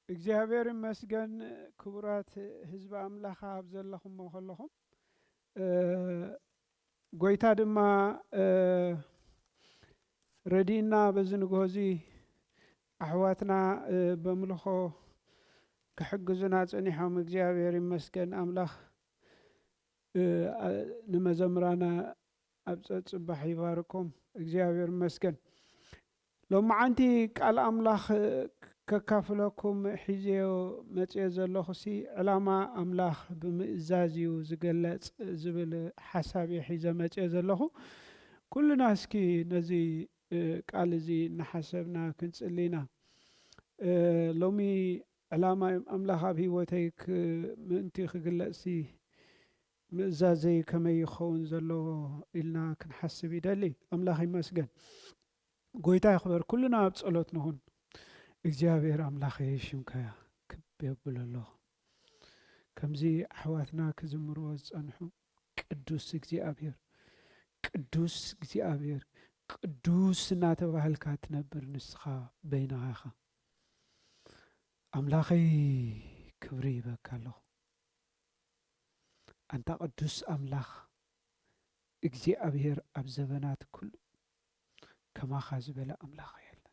እግዚኣብሔር ይመስገን። ክቡራት ህዝቢ ኣምላኽ ኣብ ዘለኹሞ ከለኹም፣ እ፣ ጎይታ ድማ፣ እ፣ ረዲእና በዚ ንግሆ እዚ ኣሕዋትና፣ እ፣ በምልኾ ክሕግዙና ጸኒሖም። እግዚኣብሔር ይመስገን ኣምላኽ፣ እ፣ ኣ-፣ ንመዘምራና ኣብ ጸጽባሕ ይባርኮም። እግዚኣብሔር ይመስገን። ሎማዓንቲ ቃል ኣምላኽ ከካፍለኩም ሒዘዮ መጽየ ዘለኹሲ፣ ዕላማ ኣምላኽ ብምእዛዝ እዩ ዝገለጽ ዝብል ሓሳብ እየ ሒዘ መጽየ ዘለኹ። ኩልና እስኪ ነዚ፣ እ፣ ቃል እዚ እናሓሰብና ክንጽሊ ኢና። እ፣ ሎሚ ዕላማ ኣምላኽ ኣብ ህይወተይ ክ-፣ ምእንቲ ክግለጽሲ ምእዛዘይ ከመይ ይኸውን ዘለዎ ኢልና ክንሓስብ ይደሊ። ኣምላኽ ይመስገን። ጎይታ ይኽበር። ኩልና ኣብ ጸሎት ንኹን። እግዚኣብሔር ኣምላኸ ሽምካ ክብ የብሎ ኣለኹ። ከምዚ ኣሕዋትና ክዝምርዎ ዝጸንሑ፣ ቅዱስ እግዚኣብሔር፣ ቅዱስ እግዚኣብሔር፣ ቅዱስ እናተባህልካ ትነብር ንስኻ በይንኻ ኢኻ። ኣምላኸይ ክብሪ ይበካ ኣለኹ። ኣንታ ቅዱስ ኣምላኽ እግዚኣብሔር ኣብ ዘበናት ኩሉ ከማኻ ዝበለ ኣምላኽ የለን።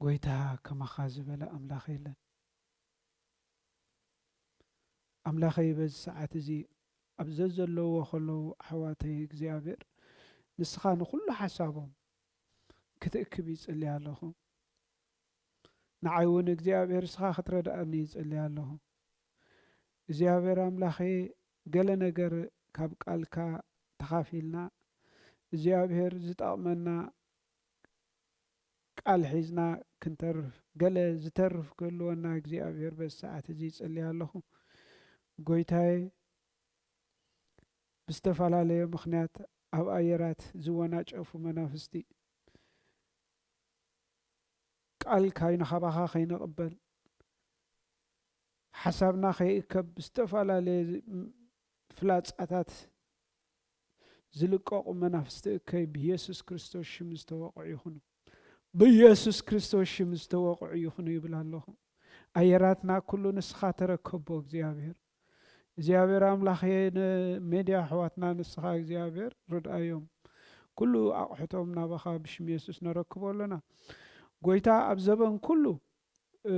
ጎይታ ከማኻ ዝበለ ኣምላኽ የለን። ኣምላኸይ በዚ ሰዓት እዚ ኣብ ዘዘለዎ ከለዉ ኣሕዋተይ እግዚኣብሔር ንስኻ ንኹሉ ሓሳቦም ክትእክብ ይጽልይ ኣለኹ። ንዓይ እውን እግዚኣብሔር ንስኻ ክትረድኣኒ ይጽልይ ኣለኹ። እግዚኣብሔር ኣምላኸ ገለ ነገር ካብ ቃልካ ተኻፊልና እግዚኣብሔር ዝጠቕመና ቃል ሒዝና ክንተርፍ፣ ገለ ዝተርፍ ክህልወና እግዚኣብሔር በዚ ሰዓት እዚ ይጽልይ ኣለኹ። ጎይታየ ብዝተፈላለየ ምኽንያት ኣብ ኣየራት ዝወናጨፉ መናፍስቲ ቃል ካይንኻባኻ ከይንቕበል ሓሳብና ከይእከብ ብዝተፈላለየ ዝ-፣ ም-፣ ፍላጻታት ዝልቀቑ መናፍስቲ እከይ ብኢየሱስ ክርስቶስ ሽም ዝተወቕዑ ይኹኑ። ብኢየሱስ ክርስቶስ ሽም ዝተወቕዑ ይኹኑ ይብል ኣለኹ። ኣየራትና ኩሉ ንስኻ ተረከቦ እግዚኣብሔር። እግዚኣብሔር ኣምላኽ ንሜድያ ኣሕዋትና ንስኻ እግዚኣብሔር ርድኣዮም። ኩሉ ኣቑሑቶም ናባኻ ብሽም የሱስ ነረክቦ ኣለና። ጎይታ ኣብ ዘበን ኩሉ፣ እ፣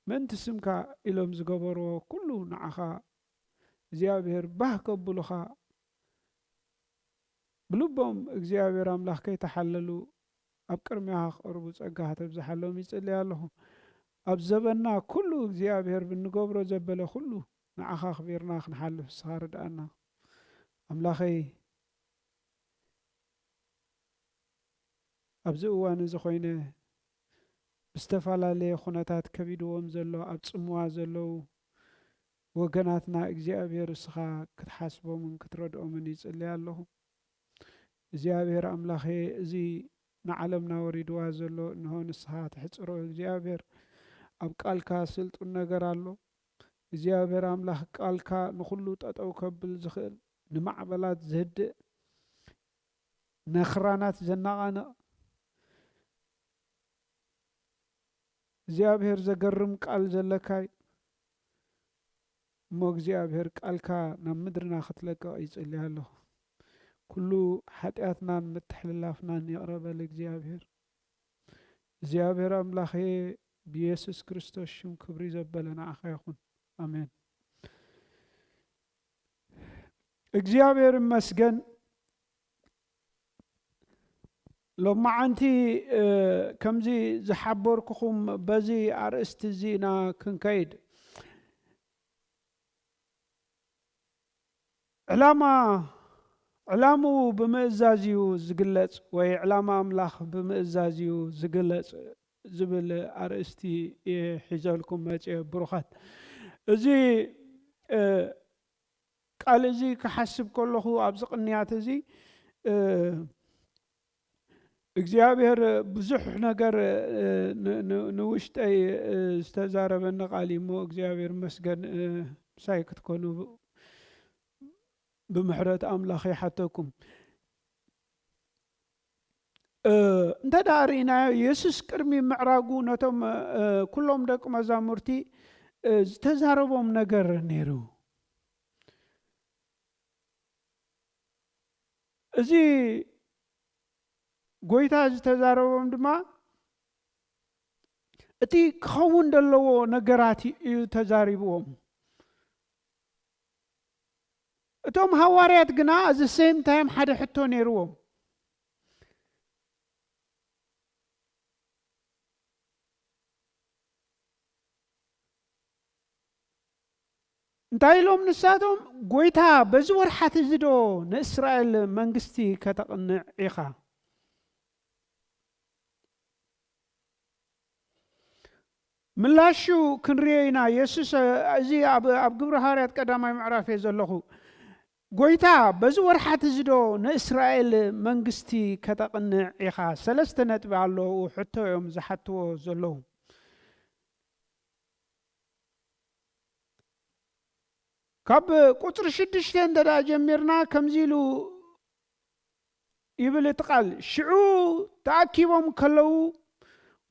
ምእንቲ ስምካ ኢሎም ዝገበርዎ ኩሉ ንዓኻ እግዚኣብሔር ባህ ከብሉኻ ብልቦም እግዚኣብሔር ኣምላኽ ከይተሓለሉ ኣብ ቅድሜኻ ክቐርቡ ጸጋኻ ተብዝሓሎም ይጽሊ ኣለኹ። ኣብ ዘበንና ኩሉ እግዚኣብሔር ብንገብሮ ዘበለ ኩሉ ንዓኻ ኣኽቢርና ክንሓልፍ ንስኻ ርድኣና። ኣምላኸይ ኣብዚ እዋን እዚ ኮይነ ብዝተፈላለየ ኩነታት ከቢድዎም ዘሎ ኣብ ጽምዋ ዘለዉ ወገናትና እግዚኣብሔር እስኻ ክትሓስቦምን ክትረድኦምን ይጽሊ ኣለኹ። እግዚኣብሔር ኣምላኸ እዚ ንዓለምና ወሪድዋ ዘሎ እንሆ ንስኻ ትሕጽሮ እግዚኣብሔር ኣብ ቃልካ ስልጡን ነገር ኣሎ። እግዚኣብሔር ኣምላኽ ቃልካ ንኹሉ ጠጠው ከብል ዝኽእል ንማዕበላት ዝህድእ ነኽራናት ዘናቓንቕ እግዚኣብሔር ዘገርም ቃል ዘለካ እዩ። እሞ እግዚኣብሔር ቃልካ ናብ ምድርና ክትለቅቕ ይጽሊ ኣለኹ። ኩሉ ሓጢኣትናን ምትሕልላፍናን ይቕረ በል እግዚኣብሔር። እግዚኣብሔር ኣምላኸ ብየሱስ ክርስቶስ ሽም ክብሪ ዘበለ ንዓኻ ይኹን። ኣሜን። እግዚኣብሔር ይመስገን። ሎማዓንቲ፣ እ፣ ከምዚ ዝሓበርኩኹም በዚ ኣርእስቲ እዚ ኢና ክንከይድ። ዕላማ፣ ዕላምኡ ብምእዛዝ እዩ ዝግለጽ ወይ ዕላማ ኣምላኽ ብምእዛዝ እዩ ዝግለጽ ዝብል ኣርእስቲ እየ ሒዘልኩም መጽየ ብሩኻት። እዚ፣ እ፣ ቃል እዚ ክሓስብ ከለኹ ኣብዚ ቅንያት እዚ፣ እ፣ እግዚኣብሔር ብዙሕ ነገር፣ እ፣ ን-፣ ን-፣ ንውሽጠይ፣ እ፣ ዝተዛረበኒ ቃል እዩ እሞ እግዚኣብሔር ይመስገን፣ እ፣ ምሳይ ክትኮኑ ብ-፣ ብምሕረት ኣምላኽ ይሓተኩም። እንተ ደኣ ርኢናዮ፣ የሱስ ቅድሚ ምዕራጉ ነቶም ኩሎም ደቂ መዛሙርቲ ዝተዛረቦም ነገር ነይሩ። እዚ ጎይታ ዝተዛረቦም ድማ እቲ ክኸውን ዘለዎ ነገራት እዩ ተዛሪብዎም። እቶም ሃዋርያት ግና እዚ ሴም ታይም ሓደ ሕቶ ነይርዎም። እንታይ ኢሎም ንሳቶም? ጎይታ፣ በዚ ወርሓት እዚ ዶ ንእስራኤል መንግስቲ ከተቕንዕ ኢኻ? ምላሹ ክንርዮ ኢና። የሱስ፣ እዚ ኣብ፣ ኣብ ግብሪ ሃዋርያት ቀዳማይ ምዕራፍ እየ ዘለኹ። ጎይታ፣ በዚ ወርሓት እዚ ዶ ንእስራኤል መንግስቲ ከተቕንዕ ኢኻ? ሰለስተ ነጥቢ ኣለዉ፣ ሕቶ እዮም ዝሓትዎ ዘለዉ። ካብ ቁጽሪ ሽዱሽተ እንተ ደኣ ጀሚርና፣ ከምዚ ኢሉ ይብል እቲ ቃል፣ ሽዑ ተኣኪቦም ከለዉ፣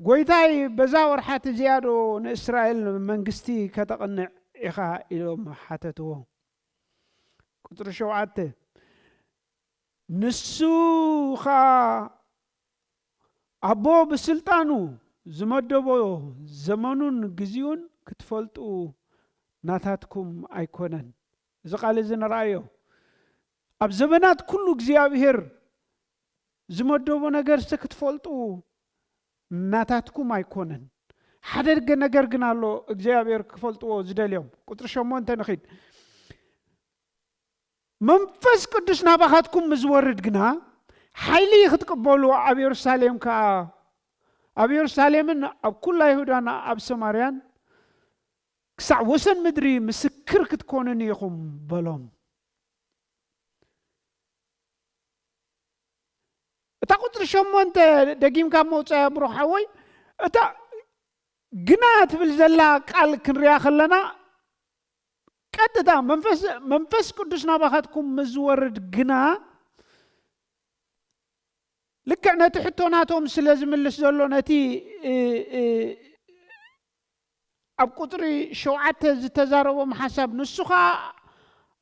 "ጎይታይ፣ በዛ ወርሓት እዚኣ ዶ ንእስራኤል መንግስቲ ከተቕንዕ ኢኻ?" ኢሎም ሓተትዎ። ቁጽሪ ሸውዓተ፣ ንሱ ኸኣ፣ "ኣቦ ብስልጣኑ ዝመደቦ ዘመኑን ግዜኡን ክትፈልጡ ናታትኩም ኣይኮነን።" እዚ ቃል እዚ ንረኣዮ። ኣብ ዘመናት ኩሉ እግዚኣብሔር ዝመደቦ ነገርሲ ክትፈልጡ ናታትኩም ኣይኮነን። ሓደ ነገር ግን ኣሎ እግዚኣብሔር ክፈልጥዎ ዝደልዮም። ቁጽሪ ሸሞንተ ንኺድ። "መንፈስ ቅዱስ ናባኻትኩም ምስ ዝወርድ ግና፣ ሓይሊ ክትቅበሉ ኣብ የሩሳሌም ከኣ፣ ኣብ የሩሳሌምን ኣብ ኩላ ይሁዳን ኣብ ሰማርያን ክሳዕ ወሰን ምድሪ ምስክር ክትኮኑኒ ኢኹም" በሎም። እታ ቁጽሪ ሸሞንተ ደጊምካ መውጻያ ብሩኽ ሓወይ፣ እታ ግና ትብል ዘላ ቃል ክንሪኣ ከለና፣ ቀጥታ መንፈስ፣ መንፈስ ቅዱስ ናባኻትኩም ምስ ዝወርድ ግና፣ ልክዕ ነቲ ሕቶ ናቶም ስለ ዝምልስ ዘሎ፣ ነቲ፣ እ፣ እ፣ ኣብ ቁጽሪ ሸውዓተ ዝተዛረቦም ሓሳብ፣ ንሱ ኸኣ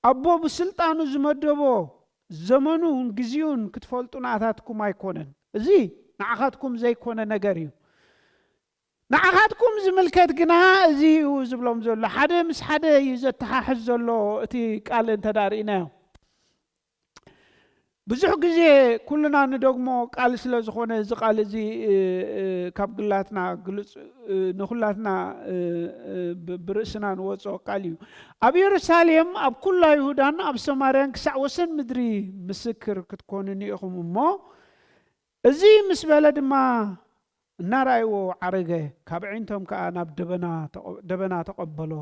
ኣቦ ብስልጣኑ ዝመደቦ ዘመኑን ግዜኡን ክትፈልጡ ናታትኩም ኣይኮነን። እዚ ንዓኻትኩም ዘይኮነ ነገር እዩ። ንዓኻትኩም ዝምልከት ግና እዚ እዩ ዝብሎም ዘሎ። ሓደ ምስ ሓደ እዩ ዘተሓሕዝ ዘሎ እቲ ቃል እንተ ደኣ ርኢናዮ። ብዙሕ ግዜ ኩልና ንደግሞ ቃል ስለ ዝኾነ፣ እዚ ቃል እዚ፣ እ፣ እ፣ ካብ ግላትና ግሉጽ፣ እ፣ ንኹላትና፣ እ፣ እ፣ ብ-፣ ብርእስና ንወጾ ቃል እዩ። "ኣብ የሩሳሌም፣ ኣብ ኩላ ይሁዳን ኣብ ሰማርያን ክሳዕ ወሰን ምድሪ ምስክር ክትኮኑኒ ኢኹም" እሞ፣ እዚ ምስ በለ ድማ እናረኣይዎ ዓረገ፣ ካብ ኣዒንቶም ከኣ ናብ ደበና ተቐ-፣ ደበና ተቐበሎ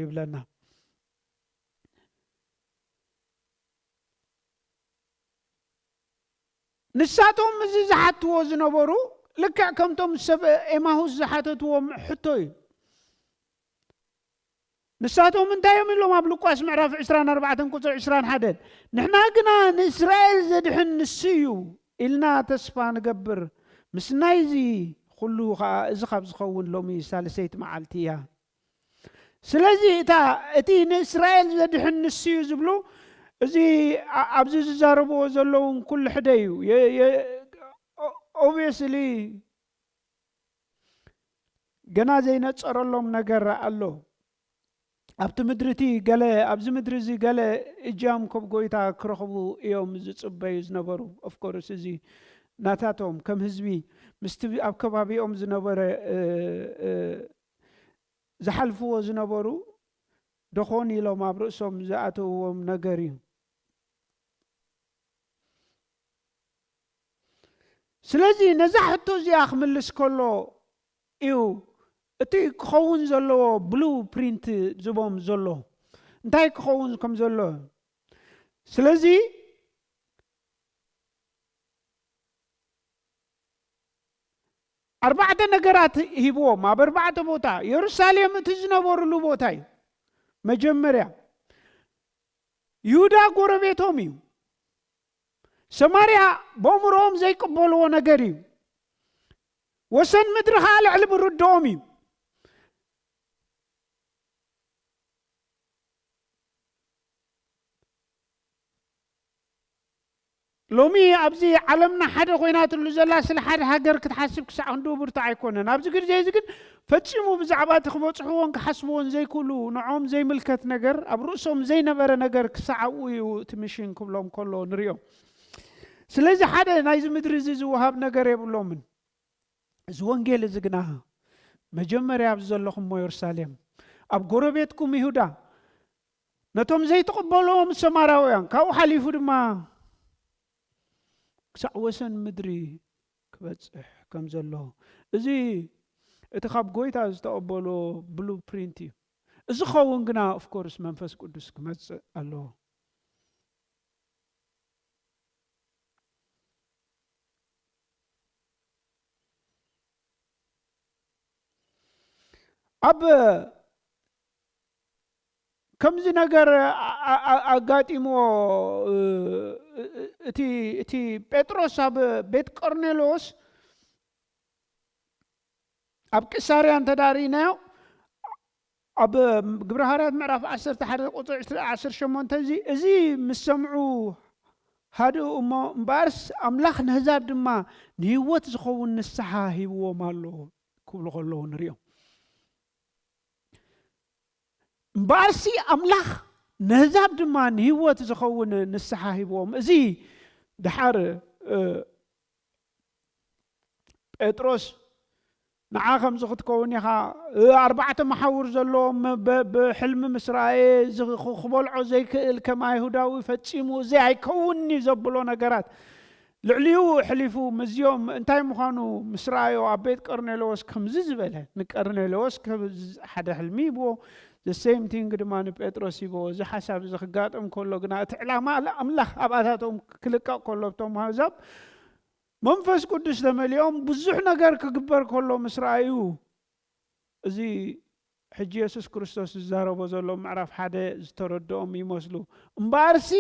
ይብለና። ንሳቶም እዚ ዝሓትዎ ዝነበሩ ልክዕ ከምቶም ሰብ ኤማሁስ ዝሓተትዎም ሕቶ እዩ። ንሳቶም እንታይ እዮም ኢሎም? ኣብ ሉቃስ ምዕራፍ ዕስራን ኣርባዕተን ቁጽሪ ዕስራን ሓደን፣ "ንሕና ግና ንእስራኤል ዘድሕን ንሱ እዩ ኢልና ተስፋ ንገብር፣ ምስ ናይዚ ኩሉ ኸኣ እዚ ካብ ዝኸውን ሎሚ ሳልሰይቲ መዓልቲ እያ።" ስለዚ እታ፣ እቲ ንእስራኤል ዘድሕን ንሱ እዩ ዝብሉ፣ እዚ ኣ-፣ ኣብዚ ዝዛረብዎ ዘለውን ኩሉ ሕደ እዩ። የ-፣ የ-፣ ኦ-፣ ኦብቪየስሊ ገና ዘይነጸረሎም ነገር ኣሎ። ኣብቲ ምድሪ እቲ ገለ፣ ኣብዚ ምድሪ እዚ ገለ እጃም ካብ ጎይታ ክረኽቡ እዮም ዝጽበዩ ዝነበሩ። ኦፍኮርስ፣ እዚ ናታቶም ከም ህዝቢ ምስቲ ኣብ ከባቢኦም ዝነበረ፣ እ፣ እ፣ ዝሓልፍዎ ዝነበሩ ደኾን ኢሎም ኣብ ርእሶም ዝኣተውዎም ነገር እዩ። ስለዚ ነዛ ሕቶ እዚኣ ክምልስ ከሎ እዩ እቲ ክኸውን ዘለዎ ብሉ ፕሪንት ዝቦም ዘሎ። እንታይ ክኸውን ከም ዘሎ። ስለዚ ኣርባዕተ ነገራት ሂብዎም። ኣብ ኣርባዕተ ቦታ፣ የሩሳሌም እቲ ዝነበሩሉ ቦታ እዩ። መጀመርያ፣ ይሁዳ ጎረቤቶም እዩ። ሰማርያ በእምሮኦም ዘይቅበልዎ ነገር እዩ። ወሰን ምድሪ ኸዓ ልዕሊ ምርድኦም እዩ። ሎሚ ኣብዚ ዓለምና ሓደ ኮይናትሉ ዘላ ስለ ሓደ ሃገር ክትሓስብ ክሳዕ ክንድኡ ብርቱዕ ኣይኮነን። ኣብዚ ግዜ እዚ ግን ፈጺሙ ብዛዕባ እቲ ክበጽሕዎን ክሓስብዎን ዘይክእሉ ንዖም ዘይምልከት ነገር፣ ኣብ ርእሶም ዘይነበረ ነገር ክሳዕ ኣብኡ እዩ እቲ ምሽን ክብሎም ከሎ ንሪኦ። ስለዚ ሓደ ናይዚ ምድሪ እዚ ዝወሃብ ነገር የብሎምን። እዚ ወንጌል እዚ ግና መጀመርያ ኣብዚ ዘለኹሞ የሩሳሌም፣ ኣብ ጎረቤትኩም ይሁዳ፣ ነቶም ዘይትቕበልዎም ሰማራውያን፣ ካብኡ ሓሊፉ ድማ ክሳዕ ወሰን ምድሪ ክበጽሕ ከም ዘሎ፣ እዚ እቲ ካብ ጎይታ ዝተቐበሎ ብሉፕሪንት እዩ። እዚ ኸውን ግና ኦፍኮርስ መንፈስ ቅዱስ ክመጽእ ኣለዎ። ኣብ ከምዚ ነገር ኣጋጢምዎ እቲ እቲ ጴጥሮስ ኣብ ቤት ቆርኔሎስ ኣብ ቂሳርያ እንተ ዳርኢናዮ ኣብ ግብረ ሃዋርያት ምዕራፍ ዓሰርተ ሓደ ቁፅሪ ዓሰርተ ሸሞንተ እዚ እዚ ምስ ሰምዑ ሃድኡ እሞ እምበኣርስ ኣምላኽ ንህዛብ ድማ ንህይወት ዝኸውን ንስሓ ሂብዎም ኣሎ ክብሉ ከለዉ ንሪኦም። እምበኣርሲ ኣምላኽ ንህዛብ ድማ ንህይወት ዝኸውን ንስሓ ሂብዎም። እዚ ድሓር ጴጥሮስ ንዓ ከምዚ ክትከውን ኢኻ፣ ኣርባዕተ መሓውር ዘለዎም ብሕልሚ ምስ ረኣየ ክበልዖ ዘይክእል ከም ኣይሁዳዊ ፈጺሙ እዚ ኣይከውንኒ ዘብሎ ነገራት ልዕሊኡ ኣሕሊፉ ምስዚኦም እንታይ ምዃኑ ምስ ረኣዮ ኣብ ቤት ቀርኔሌዎስ ከምዚ ዝበለ ንቀርኔሌዎስ ሓደ ሕልሚ ይብዎ። ዘ ሴም ቲንግ ድማ ንጴጥሮስ ይብዎ። እዚ ሓሳብ እዚ ክጋጠም ከሎ ግና እቲ ዕላማ ኣምላኽ ኣብኣታቶም ክልቀቕ ከሎ እቶም ኣህዛብ መንፈስ ቅዱስ ተመሊኦም ብዙሕ ነገር ክግበር ከሎ ምስ ረኣዩ እዚ ሕጂ የሱስ ክርስቶስ ዝዛረቦ ዘሎ ምዕራፍ ሓደ ዝተረድኦም ይመስሉ። እምበኣርሲ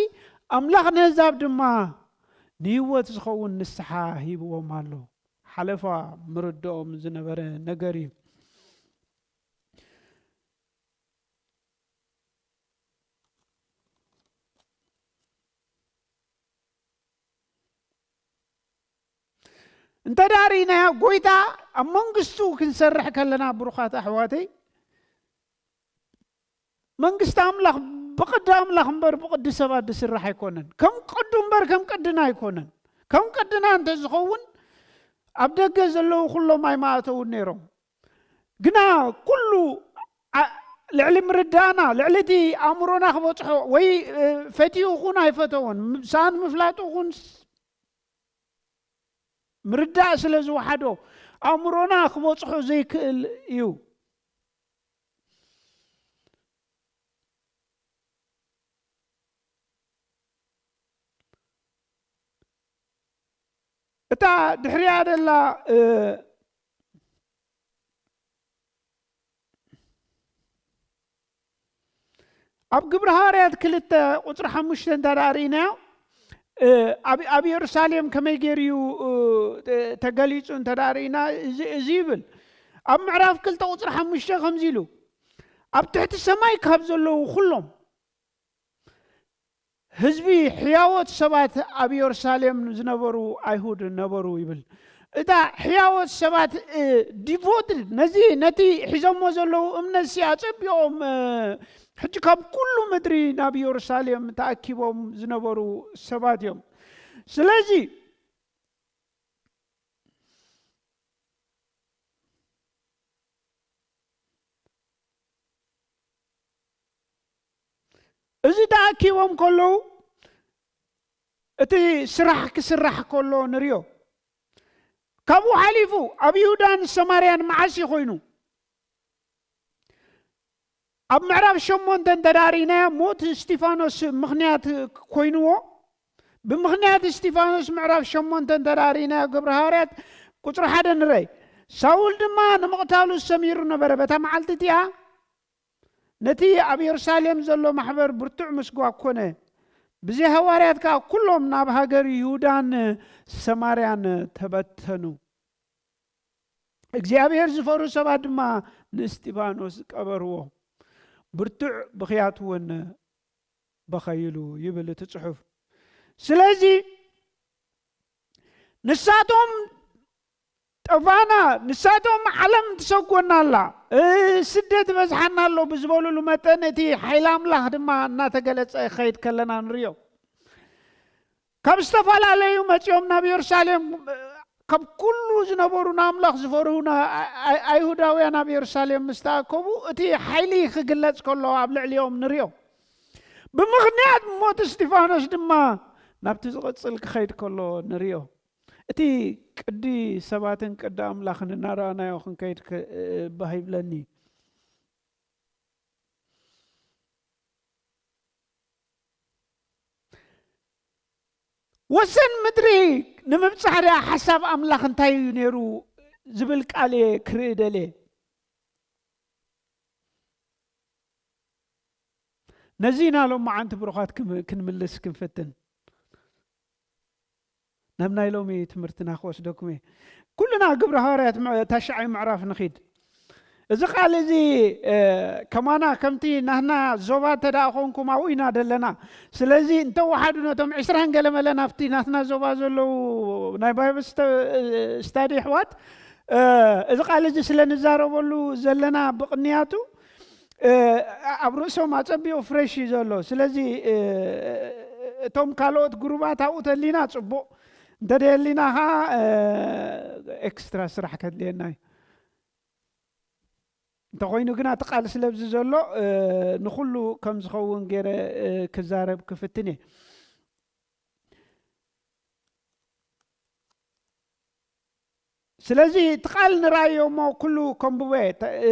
ኣምላኽ ነህዛብ ድማ ንህይወት ዝኸውን ንስሓ ሂብዎም ኣሎ። ሓለፋ ምርድኦም ዝነበረ ነገር እዩ። እንተ ደኣ ርኢናዮ፣ ጎይታ ኣብ መንግስቱ ክንሰርሕ ከለና፣ ብሩኻት ኣሕዋተይ፣ መንግስቲ ኣምላኽ ብቕዲ ኣምላኽ እምበር ብቕዲ ሰባት ዝስራሕ ኣይኮነን። ከም ቅዱ እምበር ከም ቅድና ኣይኮነን። ከም ቅድና እንተዝኸውን፣ ኣብ ደገ ዘለዉ ኩሎም ኣይምኣተዉን ነይሮም። ግና ኩሉ ልዕሊ ምርዳእና፣ ልዕሊ እቲ ኣእምሮና ክበጽሖ ወይ ፈትዩ ኹን ኣይፈተወን፣ ምሳን ምፍላጡ ኹን ምርዳእ ስለ ዝወሓዶ ኣእምሮና ክበጽሖ ዘይክእል እዩ። እታ ድሕሪያ ደላ ኣብ ግብሪ ሃዋርያት ክልተ ቁፅሪ ሓሙሽተ እንተ ደኣ ርኢናዮ ኣብ የሩሳሌም ከመይ ገይሩ እዩ ተገሊፁ እንተ ደኣ ርኢና እዚ ይብል። ኣብ ምዕራፍ ክልተ ቁፅሪ ሓሙሽተ ከምዚ ኢሉ ኣብ ትሕቲ ሰማይ ካብ ዘለዉ ኩሎም ህዝቢ ሕያዎት ሰባት ኣብ የሩሳሌም ዝነበሩ ኣይሁድ ነበሩ ይብል። እታ ሕያዎት ሰባት ዲቮትድ ነዚ ነቲ ሒዞሞ ዘለዉ እምነትሲ ኣጸቢቖም ሕጂ ካብ ኩሉ ምድሪ ናብ የሩሳሌም ተኣኪቦም ዝነበሩ ሰባት እዮም። ስለዚ እዚ ተኣኪቦም ከለዉ እቲ ስራሕ ክስራሕ ከሎ ንሪኦ። ካብኡ ሓሊፉ ኣብ ይሁዳን ሰማርያን መዓስ እዩ ኮይኑ? ኣብ ምዕራፍ ሸሞንተ እንተ ደኣ ርኢናዮ ሞት እስጢፋኖስ ምኽንያት ኮይንዎ፣ ብምኽንያት እስጢፋኖስ ምዕራፍ ሸሞንተ እንተ ደኣ ርኢናዮ ግብሪ ሃዋርያት ቁፅሪ ሓደ ንረይ። ሳውል ድማ ንምቕታሉ ሰሚሩ ነበረ። በታ መዓልቲ እቲኣ ነቲ ኣብ የሩሳሌም ዘሎ ማሕበር ብርቱዕ ምስጓግ ኮነ። ብዘይ ሃዋርያት ከኣ ኩሎም ናብ ሃገር ይሁዳን ሰማርያን ተበተኑ። እግዚኣብሔር ዝፈርሁ ሰባት ድማ ንእስጢፋኖስ ቀበርዎ፣ ብርቱዕ ብኽያት እውን በኸይሉ ይብል እቲ ጽሑፍ። ስለዚ ንሳቶም ጠፋና፣ ንሳቶም ዓለም ትሰጎና ኣላ፣ እ፣ ስደት በዝሓና ኣሎ ብዝበሉሉ መጠን እቲ ሓይሊ ኣምላኽ ድማ እናተገለጸ ክኸይድ ከለና ንሪኦ። ካብ ዝተፈላለዩ መጺኦም ናብ የሩሳሌም፣ ካብ ኩሉ ዝነበሩ ንኣምላኽ ዝፈርሁ ና-፣ ኣይ-፣ ኣይሁዳውያን ኣብ የሩሳሌም ምስ ተኣከቡ፣ እቲ ሓይሊ ክግለጽ ከሎ ኣብ ልዕሊኦም ንሪኦ። ብምኽንያት ሞት እስጢፋኖስ ድማ ናብቲ ዝቕጽል ክኸይድ ከሎ ንሪኦ። እቲ ቅዲ ሰባትን ቅዲ ኣምላኽን እናረኣናዮ ክንከይድ ክ-፣ ባህ ይብለኒ። ወሰን ምድሪ ንምብጻሕ ደኣ ሓሳብ ኣምላኽ እንታይ እዩ ነይሩ ዝብል ቃል እየ ክርኢ ደልየ። ነዚ ኢና ሎማዓንቲ ብሩኻት ክም-፣ ክንምልስ ክንፍትን። ናብ ናይ ሎሚ ትምህርትና ክወስደኩም እየ። ኩልና ግብረ ሃዋርያት ምዕ-፣ ታሽዓይ ምዕራፍ ንኺድ። እዚ ቃል እዚ፣ እ፣ ከማና ከምቲ ናትና ዞባ እንተ ደኣ ኾንኩም ኣብኡ ኢና ደለና። ስለዚ እንተወሓዱ ነቶም ዕስራን ገለ መለ ናብቲ ናትና ዞባ ዘለዉ ናይ ባይብል ስተ-፣ ስታዲ ኣሕዋት፣ እ፣ እዚ ቃል እዚ ስለ ንዛረበሉ ዘለና ብቕንያቱ፣ እ፣ ኣብ ርእሶም ኣጸቢቑ ፍሬሽ እዩ ዘሎ። ስለዚ፣ እ፣ እቶም ካልኦት ግሩባት ኣብኡ ተሊና ጽቡቕ፣ እንተደየሊና ኸዓ፣ እ፣ ኤክስትራ ስራሕ ከድልየና እዩ። እንተኾይኑ ግና እቲ ቃል ስለዚ ዘሎ፣ እ፣ ንኹሉ ከም ዝኸውን ገይረ፣ እ፣ ክዛረብ ክፍትን እየ። ስለዚ እቲ ቃል ንርኣዮ እሞ ኩሉ ከንብቦ እየ። ተ-፣ እ፣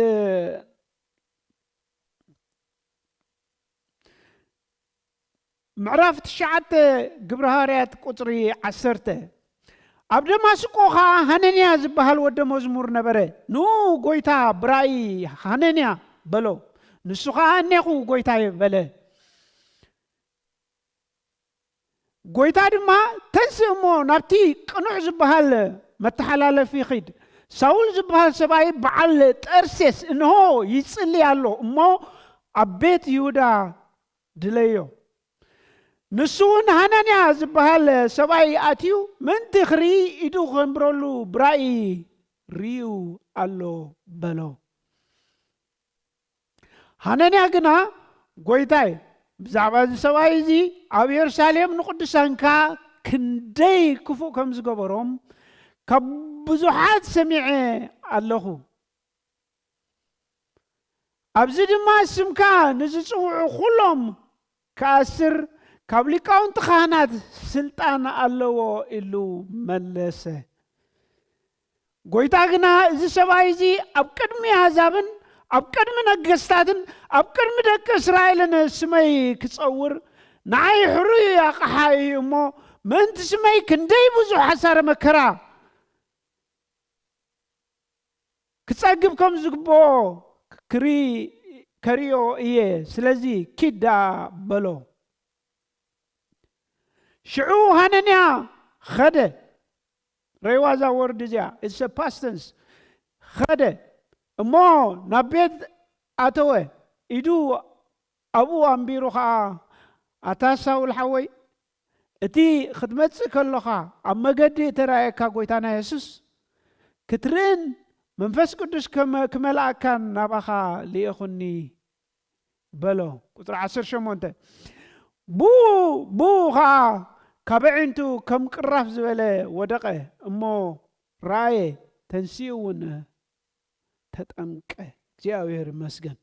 ምዕራፍ ትሽዓተ ግብረ ሃዋርያት ቁጽሪ ዓሰርተ። ኣብ ደማስቆ ኸኣ ሃነንያ ዝበሃል ወደ መዝሙር ነበረ። ንኡ ጐይታ ብራእይ፣ "ሃነንያ" በሎ። ንሱ ኸኣ፣ "እኔኹ ጐይታየ" በለ። ጐይታ ድማ፣ "ተንስእ እሞ ናብቲ ቅኑዕ ዝበሃል መተሓላለፊ ኺድ። ሳውል ዝበሃል ሰብኣይ በዓል ጠርሴስ እንሆ ይጽሊ ኣሎ እሞ ኣብ ቤት ይሁዳ ድለዮ። ንሱ እውን ሃናንያ ዝበሃል ሰብኣይ ኣትዩ ምእንቲ ኽርኢ ኢዱ ኸንብረሉ ብራእይ ርእዩ ኣሎ" በሎ። ሃናንያ ግና፣ "ጐይታይ፣ ብዛዕባ እዚ ሰብኣይ እዚ ኣብ የሩሳሌም ንቅዱሳንካ ክንደይ ክፉእ ከም ዝገበሮም ካብ ብዙሓት ሰሚዐ ኣለኹ። ኣብዚ ድማ ስምካ ንዝጽውዑ ኩሎም ክኣስር ካብ ሊቃውንቲ ካህናት ስልጣን ኣለዎ" ኢሉ መለሰ። ጐይታ ግና፣ "እዚ ሰብኣይ እዚ ኣብ ቅድሚ ኣህዛብን ኣብ ቅድሚ ነገስታትን ኣብ ቅድሚ ደቂ እስራኤልን ስመይ ክጸውር ንዓይ ሕሩይ ኣቕሓ እዩ እሞ፣ ምእንቲ ስመይ ክንደይ ብዙሕ ሓሳረ መከራ ክጸግብ ከም ዝግብኦ ክሪ-፣ ከርእዮ እየ፣ ስለዚ ኪድ ደኣ" በሎ። ሽዑ ሃነንያ ኸደ። ረይዋ እዛ ወርድ እዚኣ፣ it's a past tense። ኸደ እሞ ናብ ቤት ኣተወ፣ ኢዱ ኣብኡ ኣንቢሩ ኸኣ፣ "ኣታ ሳውል ሓወይ፣ እቲ ክትመጽእ ከሎኻ ኣብ መገዲ እተራእየካ ጐይታና የሱስ ክትርእን መንፈስ ቅዱስ ከመ-፣ ክመልኣካን ናባኻ ልኢኹኒ" በሎ። ቁጽሪ ዓሰርተ ሸሞንተ። ብኡ፣ ብኡ ኸኣ ካብ ኣዒንቱ ከም ቅራፍ ዝበለ ወደቐ፣ እሞ ረኣየ፣ ተንሲኡ እውን ተጠምቀ። እግዚኣብሔር ይመስገን።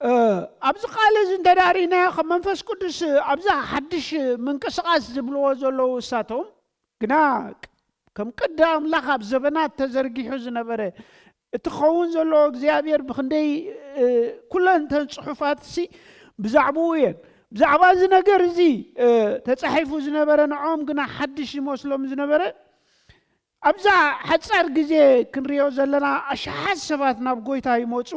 እ፣ ኣብዚ ቃል እዚ እንተ ደኣ ርኢናዮ፣ ከም መንፈስ ቅዱስ ኣብዚ ሓድሽ ምንቅስቓስ ዝብልዎ ዘለዉ እሳቶም፣ ግና ከም ቅዲ ኣምላኽ ኣብ ዘበናት ተዘርጊሑ ዝነበረ፣ እቲ ክኸውን ዘለዎ እግዚኣብሔር ብኽንደይ፣ እ፣ ኩለን እተን ጽሑፋትሲ ብዛዕባኡ እየን። ብዛዕባ እዚ ነገር እዚ ተፃሒፉ ዝነበረ፣ ንዕኦም ግና ሓድሽ ይመስሎም ዝነበረ፣ ኣብዛ ሓፃር ግዜ ክንሪኦ ዘለና ኣሽሓት ሰባት ናብ ጎይታ ይመፁ፣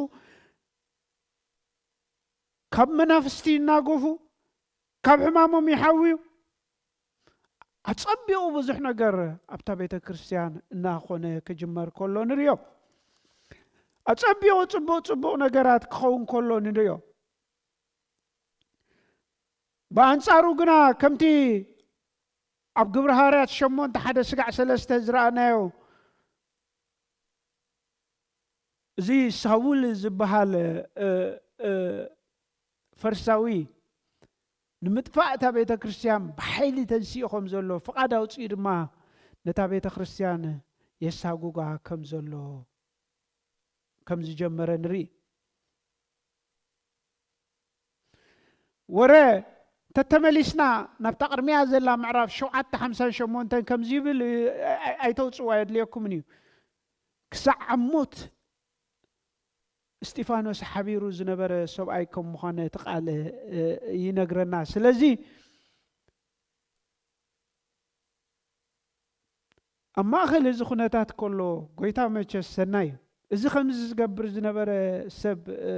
ካብ መናፍስቲ ይናገፉ፣ ካብ ሕማሞም ይሓውዩ። ኣጸቢቑ ብዙሕ ነገር ኣብታ ቤተ ክርስቲያን እናኾነ ክጅመር ከሎ ንርእዮ። ኣጸቢቑ ጽቡቕ ጽቡቕ ነገራት ክኸውን ከሎ ንርእዮ። ብኣንጻሩ ግና ከምቲ ኣብ ግብሪ ሃዋርያት ሸሞንተ ሓደ ስጋዕ ሰለስተ ዝረኣናዮ፣ እዚ ሳውል ዝበሃል፣ እ፣ እ፣ ፈርሳዊ ንምጥፋእ እታ ቤተ ክርስቲያን ብሓይሊ ተንሲኡ ከም ዘሎ፣ ፍቓድ ኣውጺኡ ድማ ነታ ቤተ ክርስቲያን የሳጉጋ ከም ዘሎ፣ ከም ዝጀመረ ንርኢ። ወረ ተተመሊስና ናብታ ቅድሚያ ዘላ ምዕራፍ ሸውዓተ ሓምሳን ሸሞንተን ከምዚ ይብል፣ ኣይ-፣ ኣይተውጽዋ የድልየኩምን እዩ። ክሳዕ ኣብ ሞት እስጢፋኖስ ሓቢሩ ዝነበረ ሰብኣይ ከም ምዃነ እቲ ቃል፣ እ፣ ይነግረና። ስለዚ ኣብ ማእከል እዚ ኩነታት ከሎ፣ ጎይታ መቸስ ሰናይ እዩ። እዚ ከምዚ ዝገብር ዝነበረ ሰብ፣ እ፣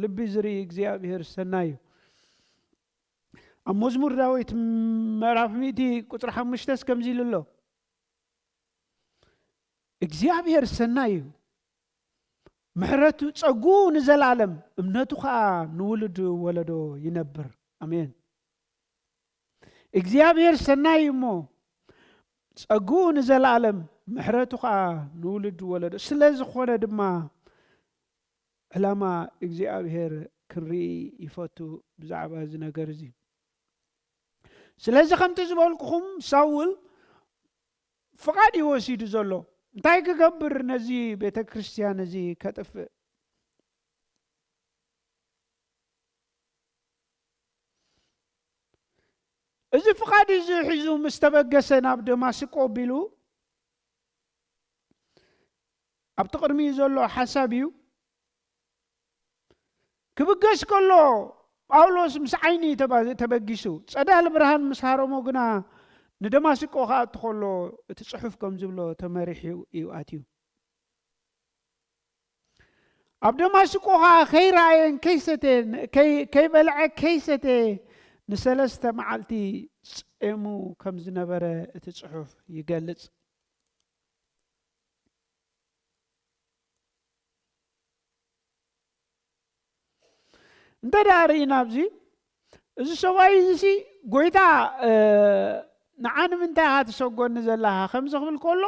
ልቢ ዝርኢ እግዚኣብሔር ሰናይ እዩ። ኣብ መዝሙር ዳዊት ምዕራፍ ሚእቲ ቁጽሪ ሓሙሽተስ ከምዚ ኢሉ ኣሎ፣ እግዚኣብሔር ሰናይ እዩ፣ ምሕረቱ ጸግኡ ንዘለኣለም፣ እምነቱ ኸኣ ንውሉድ ወለዶ ይነብር። ኣሜን። እግዚኣብሔር ሰናይ እዩ እሞ፣ ጸግኡ ንዘለኣለም፣ ምሕረቱ ኸኣ ንውሉድ ወለዶ። ስለ ዝኾነ ድማ፣ ዕላማ እግዚኣብሔር ክንርኢ ይፈቱ ብዛዕባ እዚ ነገር እዚ። ስለዚ ከምቲ ዝበልኩኹም፣ ሳውል ፍቓድ እዩ ወሲዱ ዘሎ። እንታይ ክገብር? ነዚ ቤተ ክርስቲያን እዚ ከጥፍእ። እዚ ፍቓድ እዚ ሒዙ ምስ ተበገሰ፣ ናብ ደማስቆ ኣቢሉ፣ ኣብቲ ቅድሚኡ ዘሎ ሓሳብ እዩ። ክብገስ ከሎ፣ ጳውሎስ ምስ ዓይኒ ተባ-፣ ተበጊሱ፣ ጸዳል ብርሃን ምስ ሃረሞ ግና፣ ንደማስቆ ክኣቱ ከሎ፣ እቲ ጽሑፍ ከም ዝብሎ ተመሪሑ እዩ ኣትዩ። ኣብ ደማስቆ ኸኣ ከይረኣየን ከይሰተየን፣ ከይ-፣ ከይበልዐ ከይሰተየ ንሰለስተ መዓልቲ ጼሙ ከም ዝነበረ እቲ ጽሑፍ ይገልጽ። እንተ ደኣ ርኢና ኣብዚ፣ እዚ ሰብኣይ እዚ ሲ፣ "ጎይታ፣ እ፣ ንዓ ንምንታይ ኢኻ ትሰጎኒ ዘለኻ?" ከምዚ ክብል ከሎ፣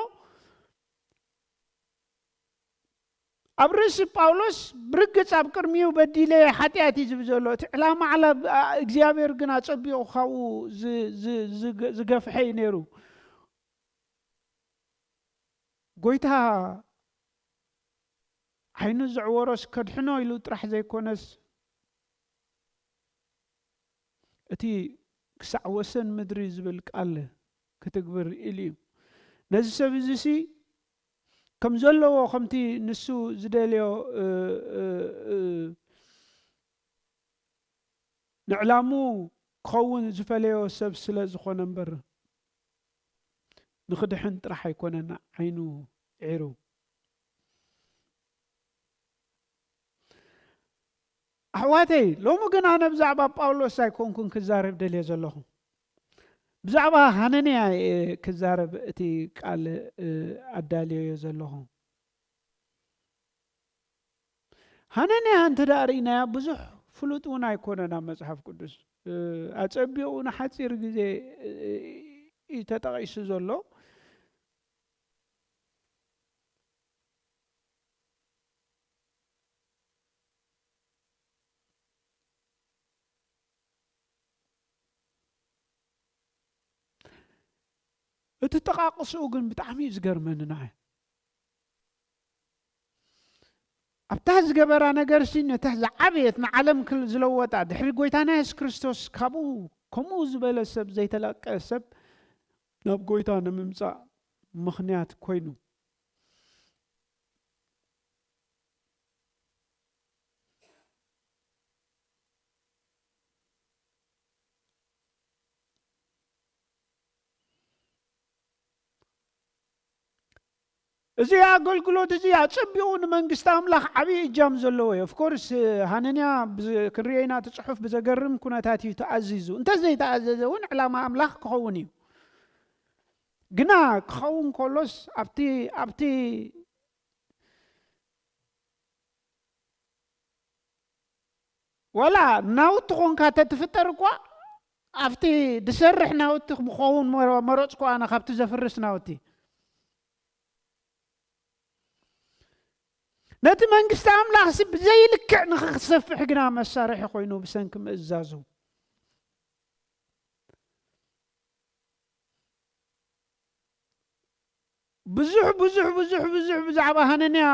ኣብ ርእሲ ጳውሎስ ብርግጽ ኣብ ቅድሚኡ በዲለ ሓጢኣት እዩ ዝብል ዘሎ። እቲ ዕላማ ዕላ-፣ እግዚኣብሔር ግን ኣጸቢቑ ካብኡ ዝ-፣ ዝ-፣ ዝገ-፣ ዝገፍሐ እዩ ነይሩ። ጎይታ ዓይኑ ዘዕወሮስ ከድሕኖ ኢሉ ጥራሕ ዘይኮነስ፣ እቲ ክሳዕ ወሰን ምድሪ ዝብል ቃል ክትግብር ኢሉ እዩ። ነዚ ሰብ እዚ ሲ ከም ዘለዎ፣ ከምቲ ንሱ ዝደልዮ፣ እ፣ እ፣ እ፣ ንዕላሙ ክኸውን ዝፈለዮ ሰብ ስለ ዝኾነ እምበር፣ ንኽድሕን ጥራሕ ኣይኮነን ዓይኑ ዒሩ። ኣሕዋተይ፣ ሎሚ ግን ኣነ ብዛዕባ ጳውሎስ ኣይኮንኩን ክዛረብ ደልየ ዘለኹ። ብዛዕባ ሃነንያ እየ ክዛረብ እቲ ቃል፣ እ፣ ኣዳልዮዮ ዘለኹ። ሃነንያ እንተ ደኣ ርኢናያ፣ ብዙሕ ፍሉጥ እውን ኣይኮነን ኣብ መጽሓፍ ቅዱስ። እ፣ ኣጸቢቑ ንሓጺር ግዜ፣ እ፣ እዩ ተጠቒሱ ዘሎ። እቲ ጠቓቕስኡ ግን ብጣዕሚ እዩ ዝገርመኒ ንዓይ። ኣብታ ዝገበራ ነገርሲ፣ ነታ ዝዓበየት ንዓለም ክል-፣ ዝለወጣ፣ ድሕሪ ጎይታና የሱስ ክርስቶስ ካብኡ ከምኡ ዝበለ ሰብ ዘይተለቀ ሰብ ናብ ጎይታ ንምምጻእ ምኽንያት ኮይኑ። እዚ ኣገልግሎት እዚ ኣጸቢቑ ንመንግስቲ ኣምላኽ ዓብዪ እጃም ዘለዎ እዩ። ኦፍኮርስ ሃነንያ ክንርእዮ ኢና፣ እቲ ጽሑፍ ብዘገርም ኩነታት እዩ ተኣዚዙ። እንተዘይተኣዘዘ እውን ዕላማ ኣምላኽ ክኸውን እዩ። ግና ክኸውን ከሎስ ኣብቲ ኣብቲ ዋላ ናውቲ ኾንካ ተትፍጠር እኳ ኣብቲ ዝሰርሕ ናውቲ ምኸውን መረፅኩ ኣነ ካብቲ ዘፍርስ ናውቲ። ነቲ መንግስቲ ኣምላኽሲ ብዘይልክዕ ንኽሰፍሕ ግና መሳርሒ ኮይኑ ብሰንኪ ምእዛዙ። ብዙሕ ብዙሕ ብዙሕ ብዙሕ ብዛዕባ ሃነንያ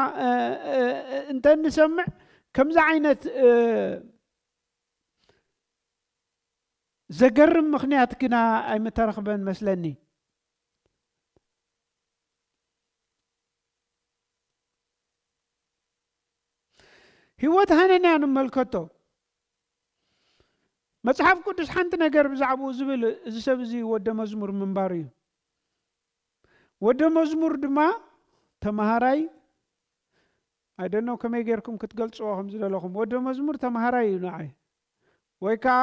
እንተ ንሰምዕ ከምዚ ዓይነት ዘገርም ምኽንያት ግና ኣይምተረኽበን መስለኒ። ህይወት ሃነንያ ንመልከቶ። መጽሓፍ ቅዱስ ሓንቲ ነገር ብዛዕባኡ ዝብል፣ እዚ ሰብ እዚ ወደ መዝሙር ምንባሩ እዩ። ወደ መዝሙር ድማ ተማሃራይ፣ ኣይደኖ ከመይ ጌርኩም ክትገልጽዎ ከም ዝደለኹም። ወደ መዝሙር ተማሃራይ እዩ ንዓይ፣ ወይ ከዓ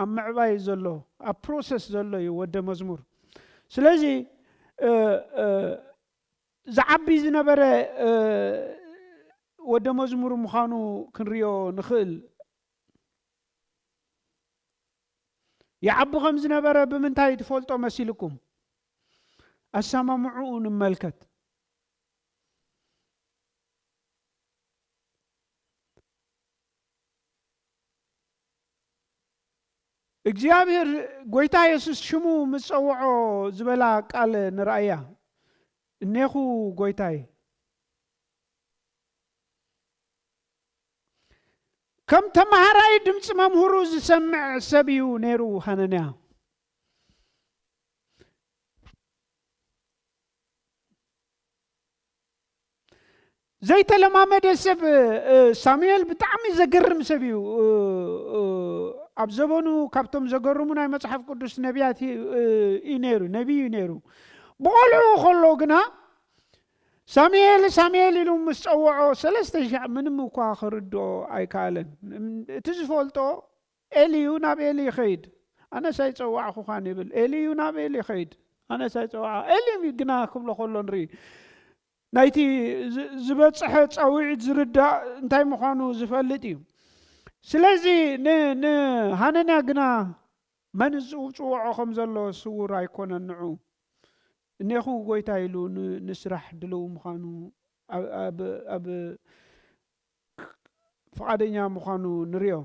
ኣብ ምዕባይ ዘሎ፣ ኣብ ፕሮሰስ ዘሎ እዩ ወደ መዝሙር። ስለዚ ዝዓቢ ዝነበረ ወደ መዝሙር ምዃኑ ክንሪኦ ንኽእል። ይዓቢ ከም ዝነበረ ብምንታይ ትፈልጦ መሲልኩም? ኣሰማምዕኡ ንመልከት። እግዚኣብሔር ጎይታ የሱስ ሽሙ ምስ ጸውዖ ዝበላ ቃል ንረኣያ። እኔኹ ጎይታይ። ከም ተማሃራይ ድምፂ መምህሩ ዝሰምዕ ሰብ እዩ ነይሩ ሃነንያ። ዘይተለማመደ ሰብ ሳሙኤል ብጣዕሚ ዘገርም ሰብ እዩ። ኣብ ዘበኑ ካብቶም ዘገርሙ ናይ መፅሓፍ ቅዱስ ነቢያት እዩ ነይሩ፣ ነቢይ እዩ ነይሩ። ብቆልዑ ከሎ ግና ሳሙኤል ሳሙኤል ኢሉ ምስ ጸውዖ ሰለስተ ሻዕ ምንም እኳ ክርድኦ ኣይከኣለን። እቲ ዝፈልጦ ኤሊ እዩ፣ ናብ ኤሊ ይኸይድ። ኣነስ ኣይጸዋዕኹኻን ይብል። ኤሊ እዩ፣ ናብ ኤሊ ይኸይድ። ኣነስ ኣይጸዋዕ ኤሊ ግና ክብሎ ከሎ ንርኢ። ናይቲ ዝበጽሐ ጻውዒት ዝርዳእ እንታይ ምዃኑ ዝፈልጥ እዩ። ስለዚ ንሃነንያ ግና መን ዝጽውዖ ከም ዘሎ ስዉር ኣይኮነን። ንዑ እኔኹ ጎይታ ኢሉ ንስራሕ ድልው ምዃኑ፣ ኣብ ፍቓደኛ ምዃኑ ንሪኦ።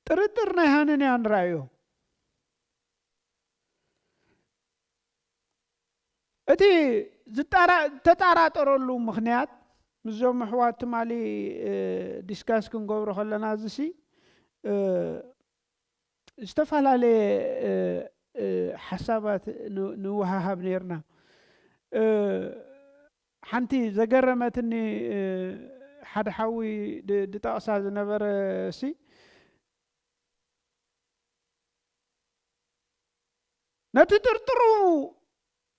ጥርጥር ናይ ሃነንያ ንረኣዮ። እቲ ዝተጠራጠረሉ ምኽንያት ምስዞም ኣሕዋት ትማሊ ዲስካስ ክንገብሮ ከለና፣ እዚሲ ዝተፈላለየ ሓሳባት ንወሃሃብ ነርና። ሓንቲ ዘገረመትኒ፣ ሓደ ሓዊ ድጠቕሳ ዝነበረ ሲ ነቲ ጥርጥሩ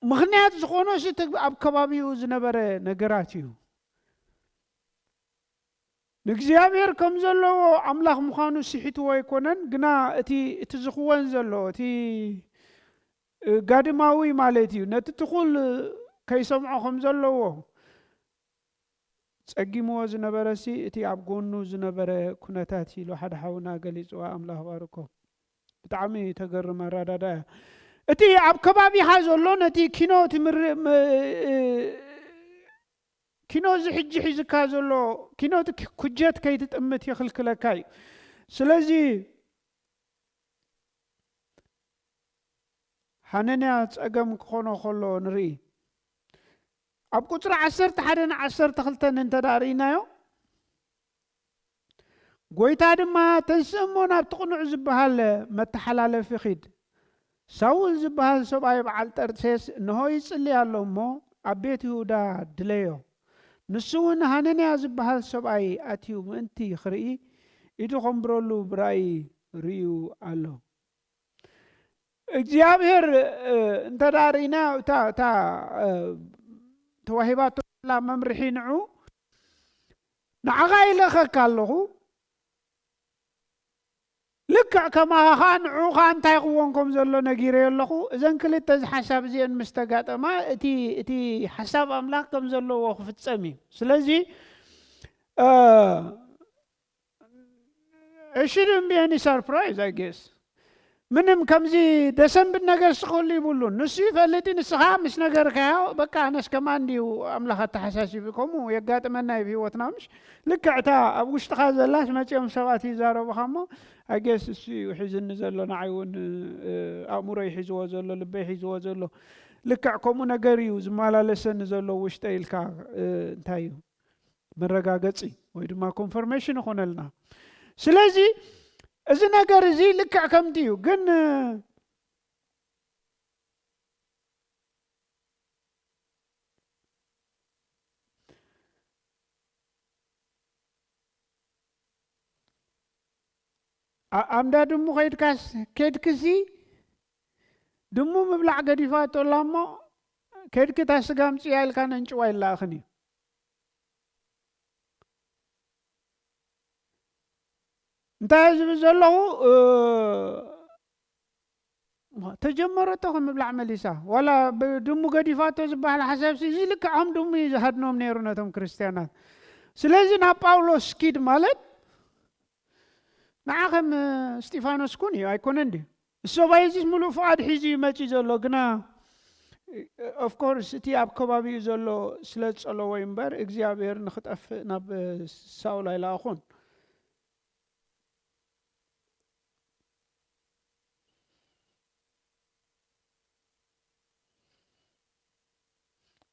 ምኽንያት ዝኾኖ ሲ ኣብ ከባቢኡ ዝነበረ ነገራት እዩ። ንእግዚኣብሔር ከም ዘለዎ ኣምላኽ ምዃኑ ስሒትዎ ኣይኮነን፣ ግና እቲ እቲ ዝኽወን ዘሎ እቲ ጋድማዊ ማለት እዩ፣ ነቲ ትኹል ከይሰምዖ ከም ዘለዎ ጸጊምዎ ዝነበረ ሲ እቲ ኣብ ጎኑ ዝነበረ ኩነታት ኢሉ ሓደ ሓውና ገሊጽዋ። ኣምላኽ ባርኮ። ብጣዕሚ ተገርም ኣረዳዳ እያ። እቲ ኣብ ከባቢኻ ዘሎ ነቲ ኪኖ ትምር ኪኖ እዚ ሕጂ ሒዝካ ዘሎ ኪኖ እቲ ኩጀት ከይትጥምት ይኽልክለካ እዩ። ስለዚ ሃነንያ ጸገም ክኾኖ ከሎ ንርኢ። ኣብ ቁጽሪ ዓሰርተ ሓደ ን ዓሰርተ ክልተ እንተ ደኣ ርኢናዮ፣ ጎይታ ድማ ተንስእ እሞ ናብቲ ቅኑዕ ዝበሃል መተሓላለፊ ኺድ። ሳውል ዝበሃል ሰብኣይ በዓል ጠርሴስ እንሆ ይጽሊ ኣሎ እሞ ኣብ ቤት ይሁዳ ድለዮ። ንሱ እውን ሃነንያ ዝበሃል ሰብኣይ ኣትዩ ምእንቲ ክርኢ ኢዱ ከንብረሉ ብራእይ ርእዩ ኣሎ። እግዚኣብሔር እንተ ደኣ ርኢና እታ እታ ተዋሂባቶ ዘላ መምርሒ ንዑ ንዓኻ ይልእኸካ ኣለኹ። ልክዕ ከማኻ ኸዓ ንዑ ኸዓ እንታይ ክወን ከም ዘሎ ነጊረዮ ኣለኹ። እዘን ክልተ እዚ ሓሳብ እዚአን ምስ ተጋጠማ እቲ እቲ ሓሳብ ኣምላኽ ከም ዘለዎ ክፍጸም እዩ። ስለዚ እሺ ድም ቢያኒ ሰርፕራይዝ ኣይ ጌስ ምንም ከምዚ ደሰንብድ ነገር ስኽሉ ይብሉን። ንሱ ይፈልጥ እዩ፣ ንስኻ ምስ ነገርካዮ በቃ ኣነስ ከማን ድዩ ኣምላኽ ኣተሓሳሲቡ። ከምኡ የጋጥመና እዩ ብህይወትና። ምሽ ልክዕ እታ ኣብ ውሽጥኻ ዘላስ መጺኦም ሰባት ይዛረቡኻ እሞ ኣይ ጌስ እሱ እዩ ሒዝኒ ዘሎ፣ ንዓይ እውን ኣእምሮ ይሒዝዎ ዘሎ፣ ልበይ ሒዝዎ ዘሎ። ልክዕ ከምኡ ነገር እዩ ዝመላለሰኒ ዘሎ ውሽጠ ኢልካ እንታይ እዩ መረጋገጺ ወይ ድማ ኮንፈርሜሽን ይኾነልና። ስለዚ እዚ ነገር እዚ ልክዕ ከምቲ እዩ ግን ኣምዳ ድሙ ከይድካስ ከድክሲ ድሙ ምብላዕ ገዲፋ ጦላ እሞ ከድኪ እታ ስጋ ምፅያ ኢልካ ነንጭዋ ይላእኽን እዩ። እንታይ ዝብል ዘለኹ ተጀመረቶ ከምብላዕ መሊሳ ዋላ ድሙ ገዲፋቶ ዝበሃል ሓሳብ እዚ ልክዖም ድሙ እዩ ዝሃድኖም ነይሩ ነቶም ክርስትያናት። ስለዚ ናብ ጳውሎስ ኪድ ማለት ንዓ ከም እስጢፋኖስ ኩን እዩ ኣይኮነን ድዩ? እሶባይ እዚስ ምሉእ ፍቓድ ሒዙ እዩ መፂኡ ዘሎ ግና ኦፍኮርስ እቲ ኣብ ከባቢኡ ዘሎ ስለ ዝፀለዎ እዩ እምበር እግዚኣብሔር ንክጠፍእ ናብ ሳውል ኣይለኣኹን።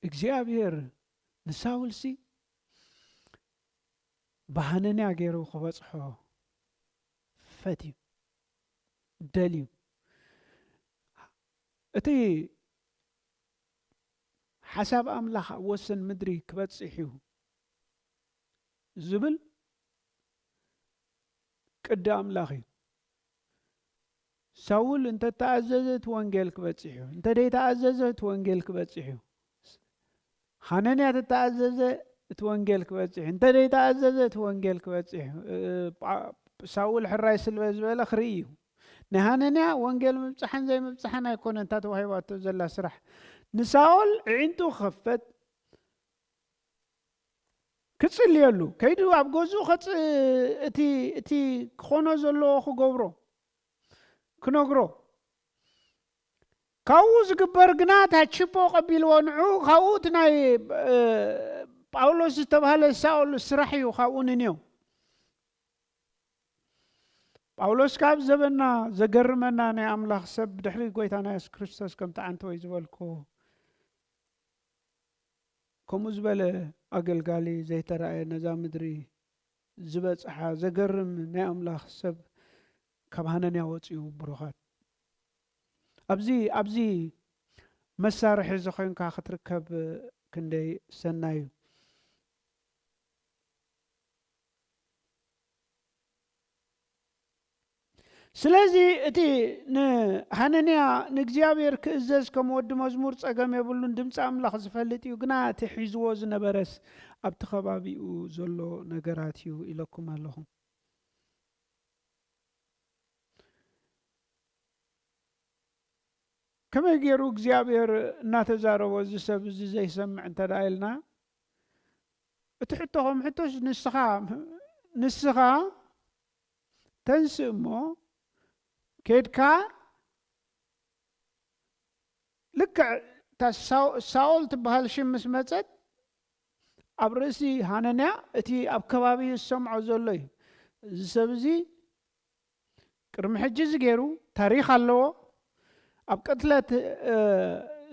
እግዚኣብሔር ንሳውልሲ ብሃነንያ ገይሩ ክበፅሖ ፈትዩ ደልዩ። እቲ ሓሳብ ኣምላኽ ኣብ ወሰን ምድሪ ክበጽሕ እዩ ዝብል ቅዲ ኣምላኽ እዩ። ሳውል እንተተኣዘዘ እቲ ወንጌል ክበጽሕ እዩ፣ እንተ ደይተኣዘዘ እቲ ወንጌል ክበጽሕ እዩ። ሃነንያ ተተኣዘዘ እቲ ወንጌል ክበጽሕ እዩ፣ እንተ ደይተኣዘዘ እቲ ወንጌል ክበጽሕ እዩ። ሳውል ሕራይ ስለ ዝበለ ክርኢ እዩ። ናይ ሃነንያ ወንጌል ምብጻሕን ዘይምብጻሕን ኣይኮነን እታ ተዋሂባቶ ዘላ ስራሕ። ንሳኦል ኣዒንቱ ክኸፈት ክጽልየሉ ከይዱ ኣብ ገዝኡ ከጽ እቲ እቲ ክኾኖ ዘለዎ ክገብሮ ክነግሮ ካብኡ ዝግበር ግና እታ ችቦ ቀቢልዎ ንዑ ካብኡ እቲ ናይ ጳውሎስ ዝተባህለ ሳኦል ስራሕ እዩ ካብኡ ንንዮ። ጳውሎስ ካብ ዘበና ዘገርመና ናይ ኣምላኽ ሰብ ድሕሪ ጎይታና የሱስ ክርስቶስ ከምቲ ዓንተወይ ዝበልኩ ከምኡ ዝበለ ኣገልጋሊ ዘይተራእየ ነዛ ምድሪ ዝበጽሓ ዘገርም ናይ ኣምላኽ ሰብ ካብ ሃነንያ ወጺኡ ብሩኻት ኣብዚ ኣብዚ መሳርሒ ዝኾንካ ክትርከብ ክንደይ ሰናይ እዩ። ስለዚ እቲ ንሃነንያ ንእግዚኣብሔር ክእዘዝ ከም ወዲ መዝሙር ጸገም የብሉን፣ ድምፂ ኣምላኽ ዝፈልጥ እዩ፣ ግና እቲ ሒዝዎ ዝነበረስ ኣብቲ ከባቢኡ ዘሎ ነገራት እዩ ኢለኩም ኣለኹ። ከመይ ገይሩ እግዚኣብሔር እናተዛረቦ እዚ ሰብ እዚ ዘይሰምዕ እንተ ደኣ ኢልና እቲ ሕቶ ከም ሕቶስ ንስኻ ንስኻ ተንስእ እሞ ኬድካ ልክዕ እታ ሳኦል ትበሃል ሽም ምስ መፀት ኣብ ርእሲ ሃነንያ እቲ ኣብ ከባቢ ዝሰምዖ ዘሎ እዩ። እዚ ሰብ እዚ ቅድሚ ሕጂ እዚ ገይሩ ታሪኽ ኣለዎ። ኣብ ቅትለት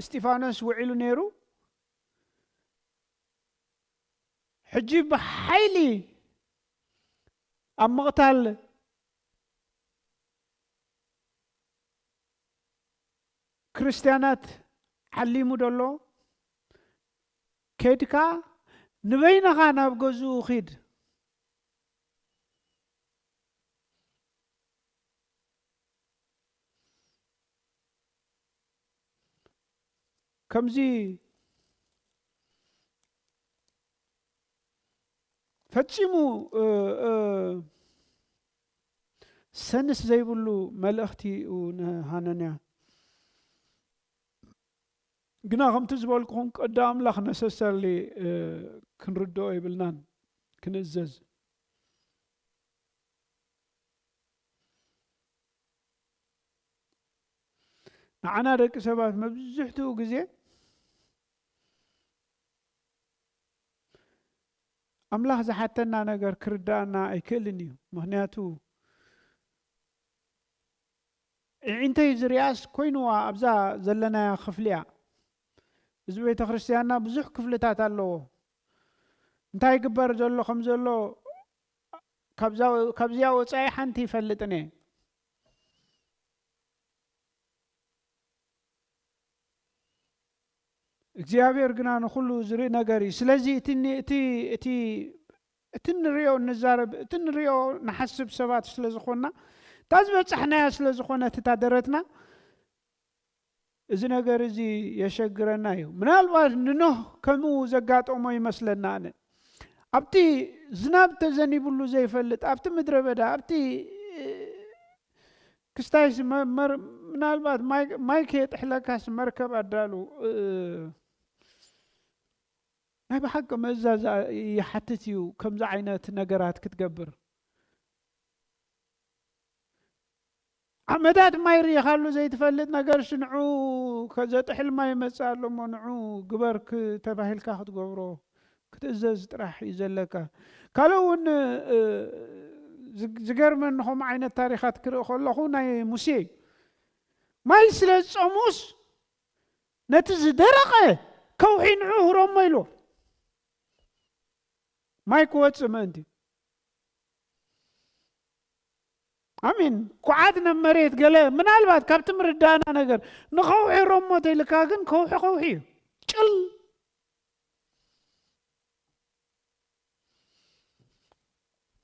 እስጢፋኖስ ውዒሉ ነይሩ። ሕጂ ብሓይሊ ኣብ ምቕታል ክርስትያናት ዓሊሙ ደሎ ከድካ ንበይንኻ ናብ ገዝኡ ኺድ። ከምዚ ፈጺሙ፣ እ፣ እ፣ ሰንስ ዘይብሉ መልእኽቲ እዩ ንሃነንያ። ግና ከምቲ ዝበልኩኹም፣ ቅዲ ኣምላኽ ነሰሰርሊ፣ እ፣ ክንርድኦ የብልናን፣ ክንእዘዝ። ንዓና ደቂ ሰባት መብዝሕትኡ ግዜ ኣምላኽ ዝሓተና ነገር ክርድኣና ኣይክእልን እዩ። ምኽንያቱ ኣዒንተይ ዝሪኣስ ኮይንዋ ኣብዛ ዘለናያ ክፍሊ እያ። እዚ ቤተ ክርስቲያንና ብዙሕ ክፍልታት ኣለዎ። እንታይ ይግበር ዘሎ ከም ዘሎ ካብዛ-፣ ካብዚኣ ወጻኢ ሓንቲ ይፈልጥን እየ። እግዚኣብሔር ግና ንኹሉ ዝርኢ ነገር እዩ። ስለዚ እቲ ን-፣ እቲ፣ እቲ፣ እቲ ንሪኦ ንዛረብ፣ እቲ ንሪኦ ንሓስብ ሰባት ስለ ዝኾንና፣ እታ ዝበጻሕናያ ስለ ዝኾነት እታ ደረትና፣ እዚ ነገር እዚ የሸግረና እዩ። ምናልባት ንኖህ ከምኡ ዘጋጠሞ ይመስለና ኣነ። ኣብቲ ዝናብ ተዘኒብሉ ዘይፈልጥ፣ ኣብቲ ምድረ በዳ፣ ኣብቲ፣ እ፣ ክስታይስ መ-፣ መር-፣ ምናልባት ማይ፣ ማይ ከየጥሕለካስ መርከብ ኣዳሉ፣ እ፣ ናይ ብሓቂ ምእዛዝ ይሓትት እዩ ከምዚ ዓይነት ነገራት ክትገብር። ዓመታት ማይ ርኢኻሉ ዘይትፈልጥ ነገርሲ ንዑ ከ-፣ ዘጥሕል ማይ ይመጽእ ኣሎ እሞ ንዑ ግበር ክ-፣ ተባሂልካ ክትገብሮ፣ ክትእዘዝ ጥራሕ እዩ ዘለካ። ካልእ እውን፣ እ፣ ዝግ-፣ ዝገርመኒ ከምኡ ዓይነት ታሪኻት ክርኢ ከለኹ ናይ ሙሴ እዩ። ማይ ስለ ዝጸምኡስ ነቲ ዝደረቐ ከውሒ ንዑ ህረሞ ኢልዎ። ማይ ክወጽእ ምእንቲ። ኣሜን። ኩዓት ናብ መሬት ገለ ምናልባት ካብቲ ምርዳእና ነገር ንኸውሒ ሮሞ ተይልካ ግን ከውሒ ከውሒ እዩ። ጭል።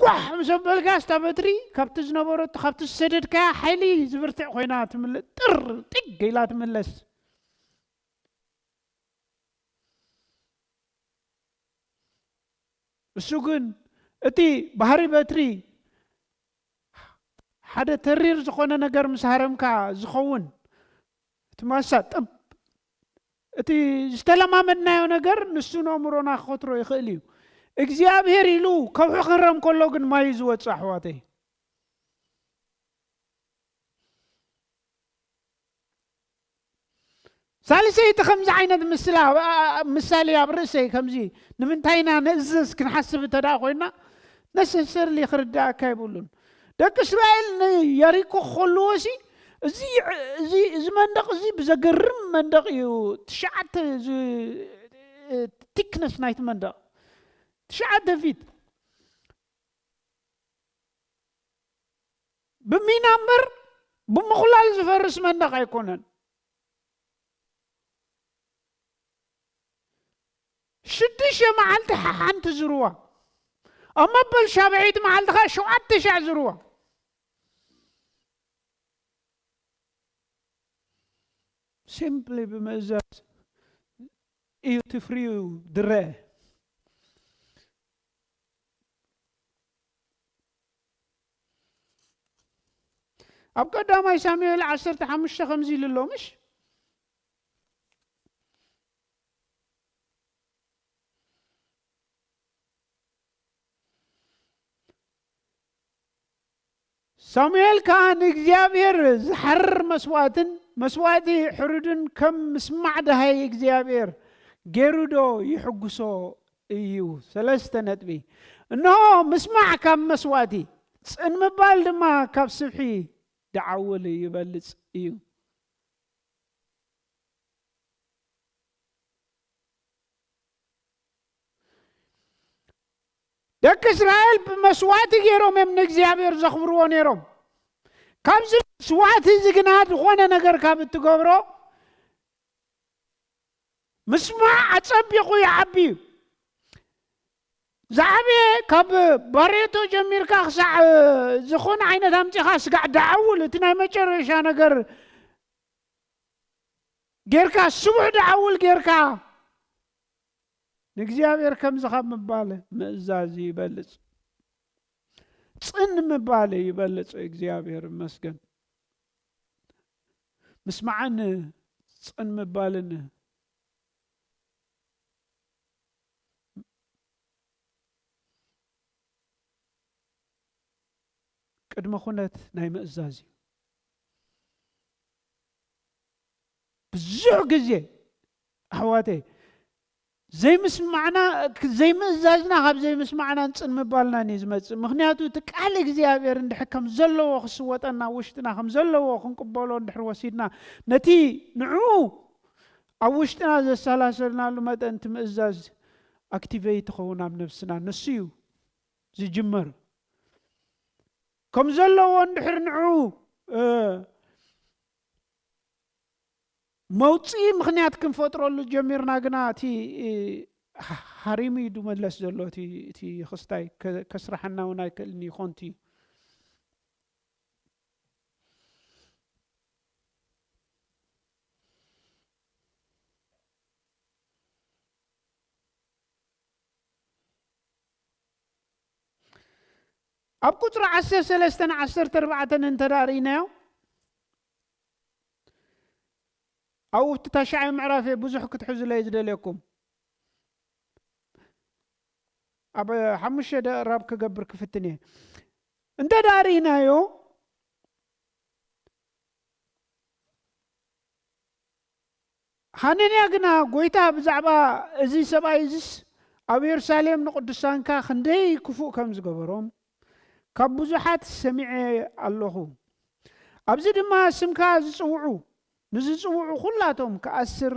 ኳሕ ምስ ኣበልካ ስታ በትሪ ካብቲ ዝነበረቶ፣ ካብቲ ዝሰደድካያ ሓይሊ ዝብርትዕ ኮይና ትምለ-፣ ጥር ጢግ ኢላ ትምለስ። እሱ ግን እቲ ባህሪ በትሪ ሓደ ተሪር ዝኾነ ነገር ምስ ሃረምካ ዝኸውን፣ እቲ ማሳ ጥብ፣ እቲ ዝተለማመድናዮ ነገር ንሱ ንኣእምሮና ክኸትሮ ይኽእል እዩ። እግዚኣብሔር ኢሉ ከውሒ ክህረም ከሎ ግን ማይ እዩ ዝወጽእ፣ ኣሕዋተይ። ሳልሰይቲ ከምዚ ዓይነት ምስላ፣ ኣ-፣ ኣ-፣ ምሳሌ ኣብ ርእሰይ ከምዚ ንምንታይ ኢና ንእዝዝ ክንሓስብ እንተ ደኣ ኮይና፣ ነሰሰርሊ ክርድኣካ ይብሉን። ደቂ እስራኤል ንየሪኮ ክኸልዎ ሲ፣ እዚ፣ እዚ፣ እዚ መንደቕ እዚ ብዘገርም መንደቕ እዩ። ትሽዓተ እዚ፣ እ፣ ቲክነስ ናይቲ መንደቕ። ትሽዓተ ፊት። ብሚና እምበር ብምኹላል ዝፈርስ መንደቕ ኣይኮነን። ሽዱሽተ መዓልቲ ሓ-፣ ሓንቲ ዝርዋ፣ ኣብ መበል ሻብዐይቲ መዓልቲ ኸዓ ሸውዓተ ሻዕ ዝርዋ። ሲምፕሊ ብምእዛዝ እዩ እቲ ፍሪኡ ድረአ። ኣብ ቀዳማይ ሳሙኤል ዓሰርተ ሓሙሽተ ከምዚ ኢሉ ኣሎ፣ ምሽ? ሳሙኤል ከኣ ንእግዚኣብሔር ዝሓርር መስዋእትን መስዋእቲ ሕሩድን ከም ምስማዕ ደሃይ እግዚኣብሔር ገይሩ ዶ ይሕጉሶ እዩ? ሰለስተ ነጥቢ። እንሆ ምስማዕ ካብ መስዋእቲ፣ ጽን ምባል ድማ ካብ ስብሒ ደዓውል ይበልጽ እዩ። ደቂ እስራኤል ብመስዋእቲ ገይሮም እዮም ንእግዚኣብሔር ዘኽብርዎ ነይሮም። ካብዚ መስዋእቲ እዚ ግና ዝኾነ ነገር ካብ እትገብሮ፣ ምስማዕ ኣጸቢቑ ይዓቢ እዩ። ዝዓበየ ካብ ባሬቶ ጀሚርካ ክሳዕ ዝኾነ ዓይነት ኣምጺኻ ስጋዕ ደዓውል፣ እቲ ናይ መጨረሻ ነገር ጌርካ፣ ስቡሕ ደዓውል ጌርካ፣ ንእግዚኣብሔር ከምዚ ካብ ምባል ምእዛዝ ይበልጽ። ጽን ምባል ይበልጽ። እግዚኣብሔር ይመስገን። ምስማዕን ጽን ምባልን ቅድመ ኩነት ናይ ምእዛዝ እዩ። ብዙሕ ግዜ ኣሕዋተይ ዘይምስማዕና፣ ዘይምእዛዝና ካብ ዘይምስማዕናን ጽን ምባልናን እዩ ዝመጽእ። ምኽንያቱ እቲ ቃል እግዚኣብሔር እንድሕር ከም ዘለዎ ክስወጠና፣ ውሽጥና ከም ዘለዎ ክንቅበሎ እንድሕር ወሲድና፣ ነቲ ንዕኡ ኣብ ውሽጥና ዘሰላሰልናሉ መጠን እቲ ምእዛዝ ኣክቲቬይት ይኸውን ኣብ ነብስና። ንሱ እዩ ዝጅመር። ከም ዘለዎ እንድሕር ንዕኡ፣ እ፣ መውፅኢ ምኽንያት ክንፈጥረሉ ጀሚርና ግና፣ እቲ፣ እ፣ ሃ-፣ ሃሪሙ እዩ ድመለስ ዘሎ። እቲ፣ እቲ ክስታይ ከ-፣ ከስራሓና እውን ኣይክእልን እዩ፣ ኮንቲ እዩ። ኣብ ቁጽሪ ዓሰርተ ሰለስተን ዓሰርተ ኣርባዕተን እንተ ደኣ ርኢናዮ፣ ኣብኡ እቲ ታሽዓይ ምዕራፍ እየ፣ ብዙሕ ክትሕዙለይ ዝደልየኩም። ኣብ ሓሙሽተ ደቂቕ ራብ ክገብር ክፍትን እየ። እንተ ደኣ ርኢናዮ፣ ሃነንያ ግና፣ "ጐይታ፣ ብዛዕባ እዚ ሰብኣይ እዝስ ኣብ የሩሳሌም ንቅዱሳንካ ክንደይ ክፉእ ከም ዝገበሮም ካብ ብዙሓት ሰሚዐ ኣለኹ። ኣብዚ ድማ ስምካ ዝጽውዑ፣ ንዝጽውዑ ኹላቶም ክኣስር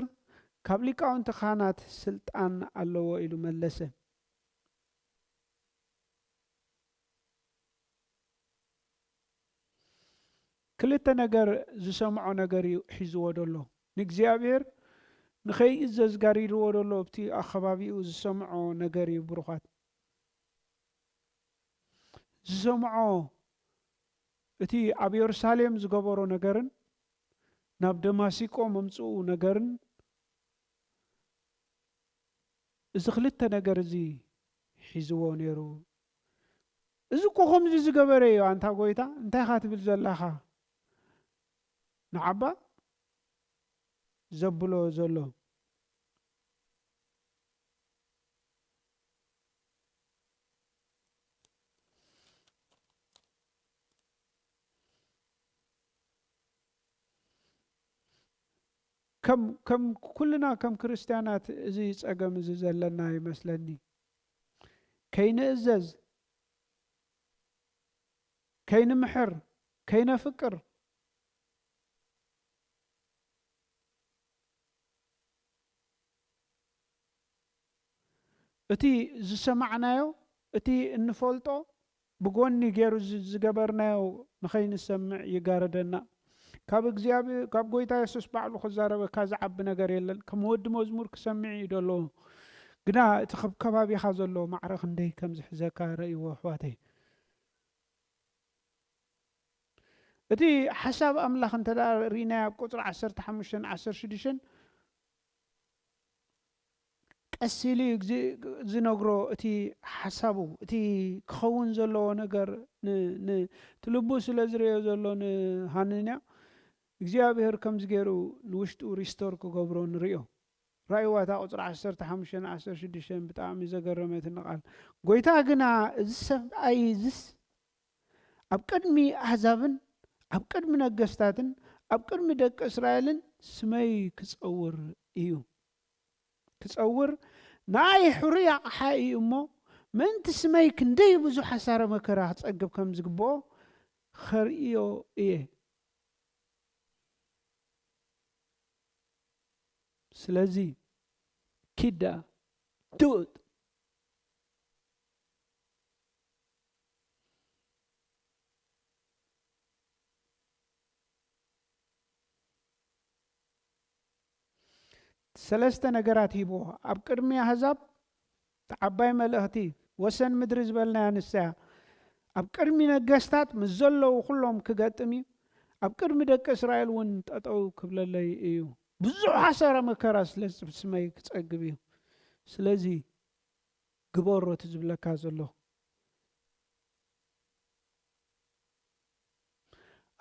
ካብ ሊቃውንቲ ካህናት ስልጣን ኣለዎ" ኢሉ መለሰ። ክልተ ነገር ዝሰምዖ ነገር እዩ ሒዝዎ ዘሎ። ንእግዚኣብሔር ንኸይእዘዝ ጋሪድዎ ዘሎ ኣብቲ ኣኸባቢኡ ዝሰምዖ ነገር እዩ፣ ብሩኻት። ዝሰምዖ፣ እቲ ኣብ የሩሳሌም ዝገበሮ ነገርን ናብ ደማሲቆ መምጽኡ ነገርን፣ እዚ ክልተ ነገር እዚ ሒዝዎ ነይሩ። "እዚ እኮ ከምዚ ዝገበረ እዩ፣ ኣንታ ጐይታ፣ እንታይ ኢኻ ትብል ዘለኻ?" ንዓባ ዘብሎ ዘሎ። ከም፣ ከም ኩልና ከም ክርስትያናት እዚ ጸገም እዚ ዘለና ይመስለኒ። ከይንእዘዝ፣ ከይንምሕር፣ ከይነፍቅር፣ እቲ ዝሰማዕናዮ፣ እቲ እንፈልጦ ብጎኒ ገይሩ ዝ-፣ ዝገበርናዮ ንኸይንሰምዕ ይጋርደና። ካብ እግዚኣብሔር፣ ካብ ጐይታ የሱስ ባዕሉ ክዛረበካ ዝዓቢ ነገር የለን። ከም ወዲ መዝሙር ክሰምዕ እዩ ደለዎ። ግና እቲ ካብ ከባቢኻ ዘሎ ማዕረ ክንደይ ከም ዝሕዘካ ረእይዎ፣ ኣሕዋተይ። እቲ ሓሳብ ኣምላኽ እንተ ደኣ ርኢናዮ ኣብ ቁጽሪ ዓሰርተ ሓሙሽተን ዓሰርተ ሽዱሽተን፣ ቀስ ኢሉ እዩ ግዜ ዝነግሮ፣ እቲ ሓሳቡ፣ እቲ ክኸውን ዘለዎ ነገር ን-፣ ን-፣ እቲ ልቡ ስለ ዝርእዮ ዘሎ ንሃነንያ፣ እግዚኣብሔር ከምዚ ገይሩ ንውሽጡ ሪስቶር ክገብሮ ንርእዮ። ራእይዋ እታ ቁጽሪ ዓሰርተ ሓሙሽተን ዓሰርተ ሽዱሽተን ብጣዕሚ ዘገረመትኒ ቃል። ጐይታ ግና፣ "እዚ ሰብኣይ እዝስ ኣብ ቅድሚ ኣህዛብን ኣብ ቅድሚ ነገስታትን ኣብ ቅድሚ ደቂ እስራኤልን ስመይ ክጸውር እዩ። ክጸውር ንኣይ ሕሩይ ኣቕሓ እዩ እሞ፣ ምእንቲ ስመይ ክንደይ ብዙሕ ሓሳረ መከራ ክጸግብ ከም ዝግብኦ ኸርእዮ እየ። ስለዚ ኪድ ደኣ፣ do it." ሰለስተ ነገራት ሂብዎ። ኣብ ቅድሚ ኣህዛብ እቲ ዓባይ መልእኽቲ፣ ወሰን ምድሪ ዝበልናያ ንሳ እያ። ኣብ ቅድሚ ነገስታት ምስ ዘለዉ ኩሎም ክገጥም እዩ። ኣብ ቅድሚ ደቂ እስራኤል እውን ጠጠው ክብለለይ እዩ። ብዙሕ ሓሳረ መከራ ስለ ስመይ ክጸግብ እዩ። ስለዚ ግበሮ እቲ ዝብለካ ዘለኹ።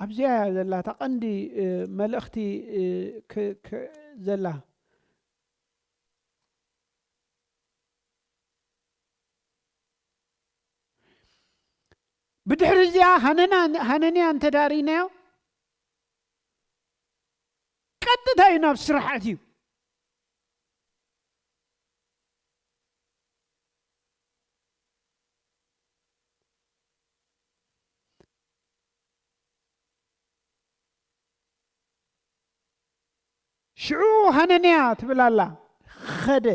ኣብዚኣ እያ ዘላ እታ ቀንዲ፣ እ፣ መልእኽቲ፣ እ፣ ክ-፣ ክ-፣ ዘላ። ብድሕሪ እዚኣ ሃነና-፣ ሃነንያ እንተ ደኣ ርኢናዮ፣ ቀጥታ እዩ ናብ ስራሕ ኣትዩ። ሽዑ ሃነንያ ትብል ኣላ፣ ኸደ።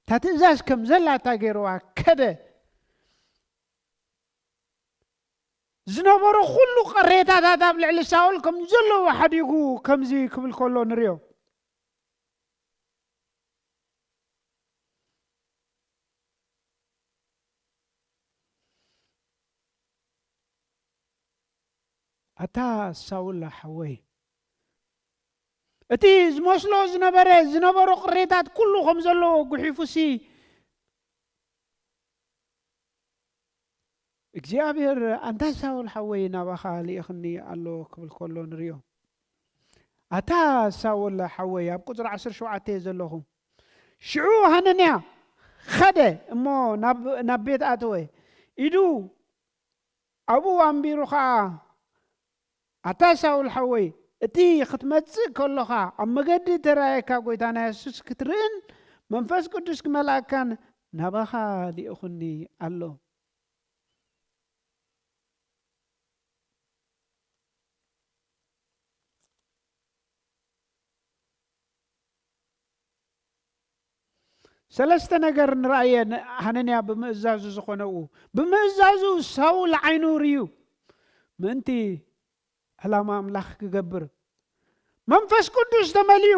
እታ ትእዛዝ ከም ዘላታ ገይርዋ፣ ከደ። ዝነበሮ ኩሉ ቅሬታታት ኣብ ልዕሊ ሳውል ከም ዘለዎ ሓዲጉ ከምዚ ክብል ከሎ ንሪኦ። ኣታ ሳውል ሓወይ፣ እቲ ዝመስሎ ዝነበረ፣ ዝነበሮ ቅሬታት ኩሉ ከም ዘለዎ ጉሒፉሲ፣ እግዚኣብሔር፣ "ኣንታ ሳውል ሓወይ፣ ናባኻ ልኢኽኒ ኣሎ" ክብል ከሎ ንሪኦ። ኣታ ሳውል ሓወይ፣ ኣብ ቁጽሪ ዓሰርተ ሸውዓተ ዘለኹ። ሽዑ ሃነንያ ኸደ እሞ ናብ፣ ናብ ቤት ኣተወ። ኢዱ ኣብኡ ኣንቢሩ ኸኣ፣ "ኣታ ሳውል ሓወይ፣ እቲ ክትመጽእ ከሎኻ ኣብ መገዲ ተራእየካ ጐይታና የሱስ ክትርእን መንፈስ ቅዱስ ክመልኣካን ናባኻ ልኢኹኒ ኣሎ።" ሰለስተ ነገር ንረኣየ፣ ን-፣ ሃነንያ ብምእዛዙ ዝኾነኡ። ብምእዛዙ ሳውል ዓይኑ ርእዩ ምእንቲ ዕላማ ኣምላኽ ክገብር። መንፈስ ቅዱስ ተመልዩ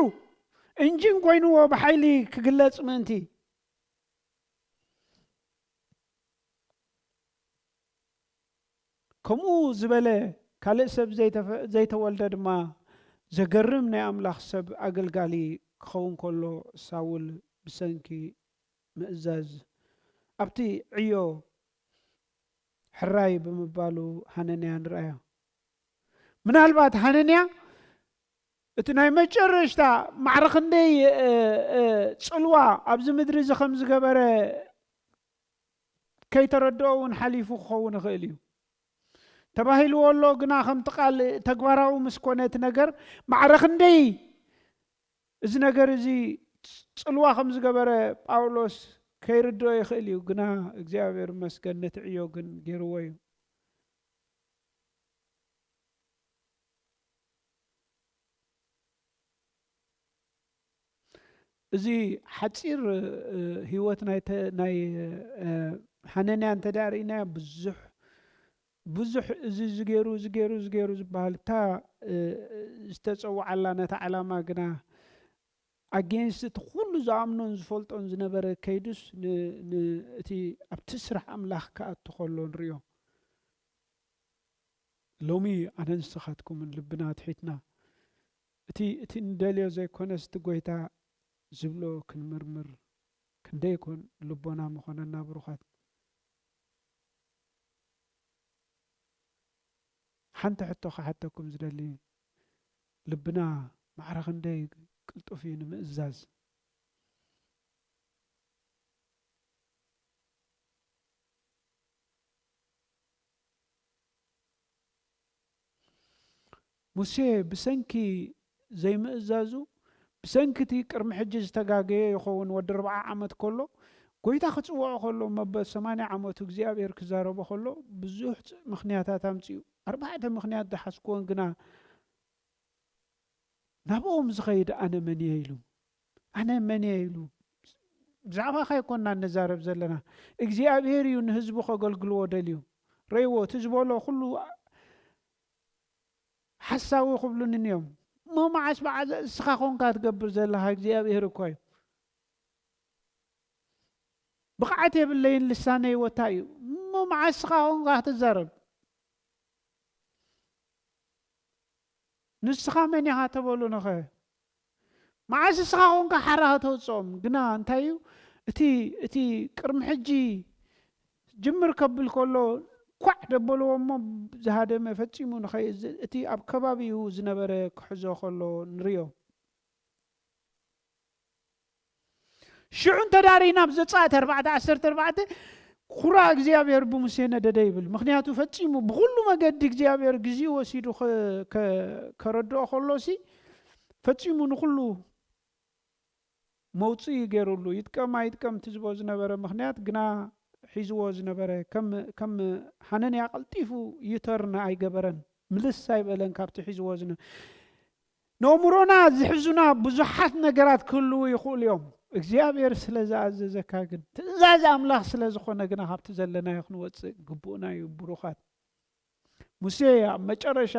እንጂን ኮይንዎ ብሓይሊ ክግለጽ ምእንቲ። ከምኡ ዝበለ ካልእ ሰብ ዘይተፈ-፣ ዘይተወልደ ድማ ዘገርም ናይ ኣምላኽ ሰብ ኣገልጋሊ ክኸውን ከሎ፣ ሳውል ብሰንኪ ምእዛዝ ኣብቲ ዕዮ ሕራይ ብምባሉ ሃነንያ ንርኣዮ። ምናልባት ሃነንያ እቲ ናይ መጨረሽታ ማዕረ ክንደይ፣ እ፣ እ፣ ጽልዋ ኣብዚ ምድሪ እዚ ከም ዝገበረ ከይተረድኦ እውን ሓሊፉ ክኸውን ይኽእል እዩ። ተባሂልዎ ኣሎ፣ ግና ከምቲ ቃል ተግባራዊ ምስ ኮነ እቲ ነገር፣ ማዕረ ክንደይ እዚ ነገር እዚ ጽልዋ ከም ዝገበረ ጳውሎስ ከይርድኦ ይኽእል እዩ። ግና እግዚኣብሔር ይመስገን፣ ነቲ ዕዮ ግን ገይርዎ እዩ። እዚ ሓጺር፣ እ፣ ህይወት ናይ ተ-፣ ናይ፣ እ፣ ሃነንያ እንተ ደኣ ርኢናዮ፣ ብዙሕ፣ ብዙሕ እዚ፣ እዚ ገይሩ፣ እዚ ገይሩ፣ እዚ ገይሩ ዝበሃል፣ እታ፣ እ፣ ዝተጸውዓላ ነታ ዕላማ ግና ኣጌንስት እቲ ኩሉ ዝኣምኖን ዝፈልጦን ዝነበረ ከይዱስ ን-፣ ን-፣ እቲ ኣብቲ ስራሕ ኣምላኽ ክኣቱ ከሎ ንሪኦ። ሎሚ ኣነ ንስኻትኩምን ልብና ኣትሒትና፣ እቲ፣ እቲ ንደልዮ ዘይኮነስ እቲ ጐይታ ዝብሎ ክንምርምር ክንደይ ኮን ልቦና ምኾነና ብሩኻት። ሓንቲ ሕቶ ክሓተኩም ዝደሊ፣ ልብና ማዕረ ክንደይ ቅልጡፍ እዩ ንምእዛዝ? ሙሴ ብሰንኪ ዘይምእዛዙ፣ ብሰንኪ እቲ ቅድሚ ሕጂ ዝተጋገየ ይኸውን፣ ወዲ ኣርብዓ ዓመት ከሎ፣ ጐይታ ክጽውዖ ከሎ፣ መበል ሰማንያ ዓመቱ እግዚኣብሔር ክዛረቦ ከሎ፣ ብዙሕ ጽ-፣ ምኽንያታት ኣምጺኡ። ኣርባዕተ ምኽንያት ዝሓዝክወን ግና፣ ናብኦም ዝኸይድ ኣነ መን እየ ኢሉ። ኣነ መን እየ ኢሉ። ብዛዕባኻ ኣይኮንና እንዛረብ ዘለና። እግዚኣብሔር እዩ ንህዝቡ ከገልግልዎ ደልዩ። ረይዎ፣ እቲ ዝበሎ ኩሉ ሓሳዊ ክብሉኒ እዮም። እሞ መዓስ በዓል እስኻ ኮንካ ትገብር ዘለኻ እግዚኣብሔር እኮ እዩ። ብቕዓት የብለይን፣ ልሳነይ ወታ እዩ። እሞ መዓስ ስኻ ኾንካ ክትዛረብ? ንስኻ መን ኢኻ ተበሉንኸ? መዓስ ንስኻ ኾንካ ሓራ ከተውፅኦም? ግና እንታይ እዩ? እቲ፣ እቲ ቅድሚ ሕጂ ጅምር ከብል ከሎ ኳዕ ደበልዎ እሞ ዝሃደመ ፈጺሙ ንኸይ-፣ እዚ፣ እቲ ኣብ ከባቢኡ ዝነበረ ክሕዞ ከሎ ንሪኦ። ሽዑ እንተ ዳሪና ኣብ ዘጸኣት ኣርባዕተ ዓሰርተ ኣርባዕተ፣ ኩራ እግዚኣብሔር ብሙሴ ነደደ ይብል። ምኽንያቱ ፈጺሙ ብኹሉ መገዲ እግዚኣብሔር ግዜ ወሲዱ ከ-፣ ከ-፣ ከረድኦ ከሎሲ ፈጺሙ ንኹሉ መውጽኢ ገይሩሉ። ይጥቀም ኣይጥቀም እቲ ዝቦ ዝነበረ ምኽንያት ግና ሒዝዎ ዝነበረ ከም፣ ከም ሃነንያ ቀልጢፉ ዩተርን ኣይገበረን። ምልስ ኣይበለን ካብቲ ሒዝዎ ዝነ-፣ ነእምሮና ዝሕዙና ብዙሓት ነገራት ክህልዉ ይኽእሉ እዮም። እግዚኣብሔር ስለ ዝኣዘዘካ ግን፣ ትእዛዝ ኣምላኽ ስለ ዝኾነ ግና ካብቲ ዘለናዮ ክንወጽእ ግቡእና እዩ። ብሩኻት፣ ሙሴ ኣብ መጨረሻ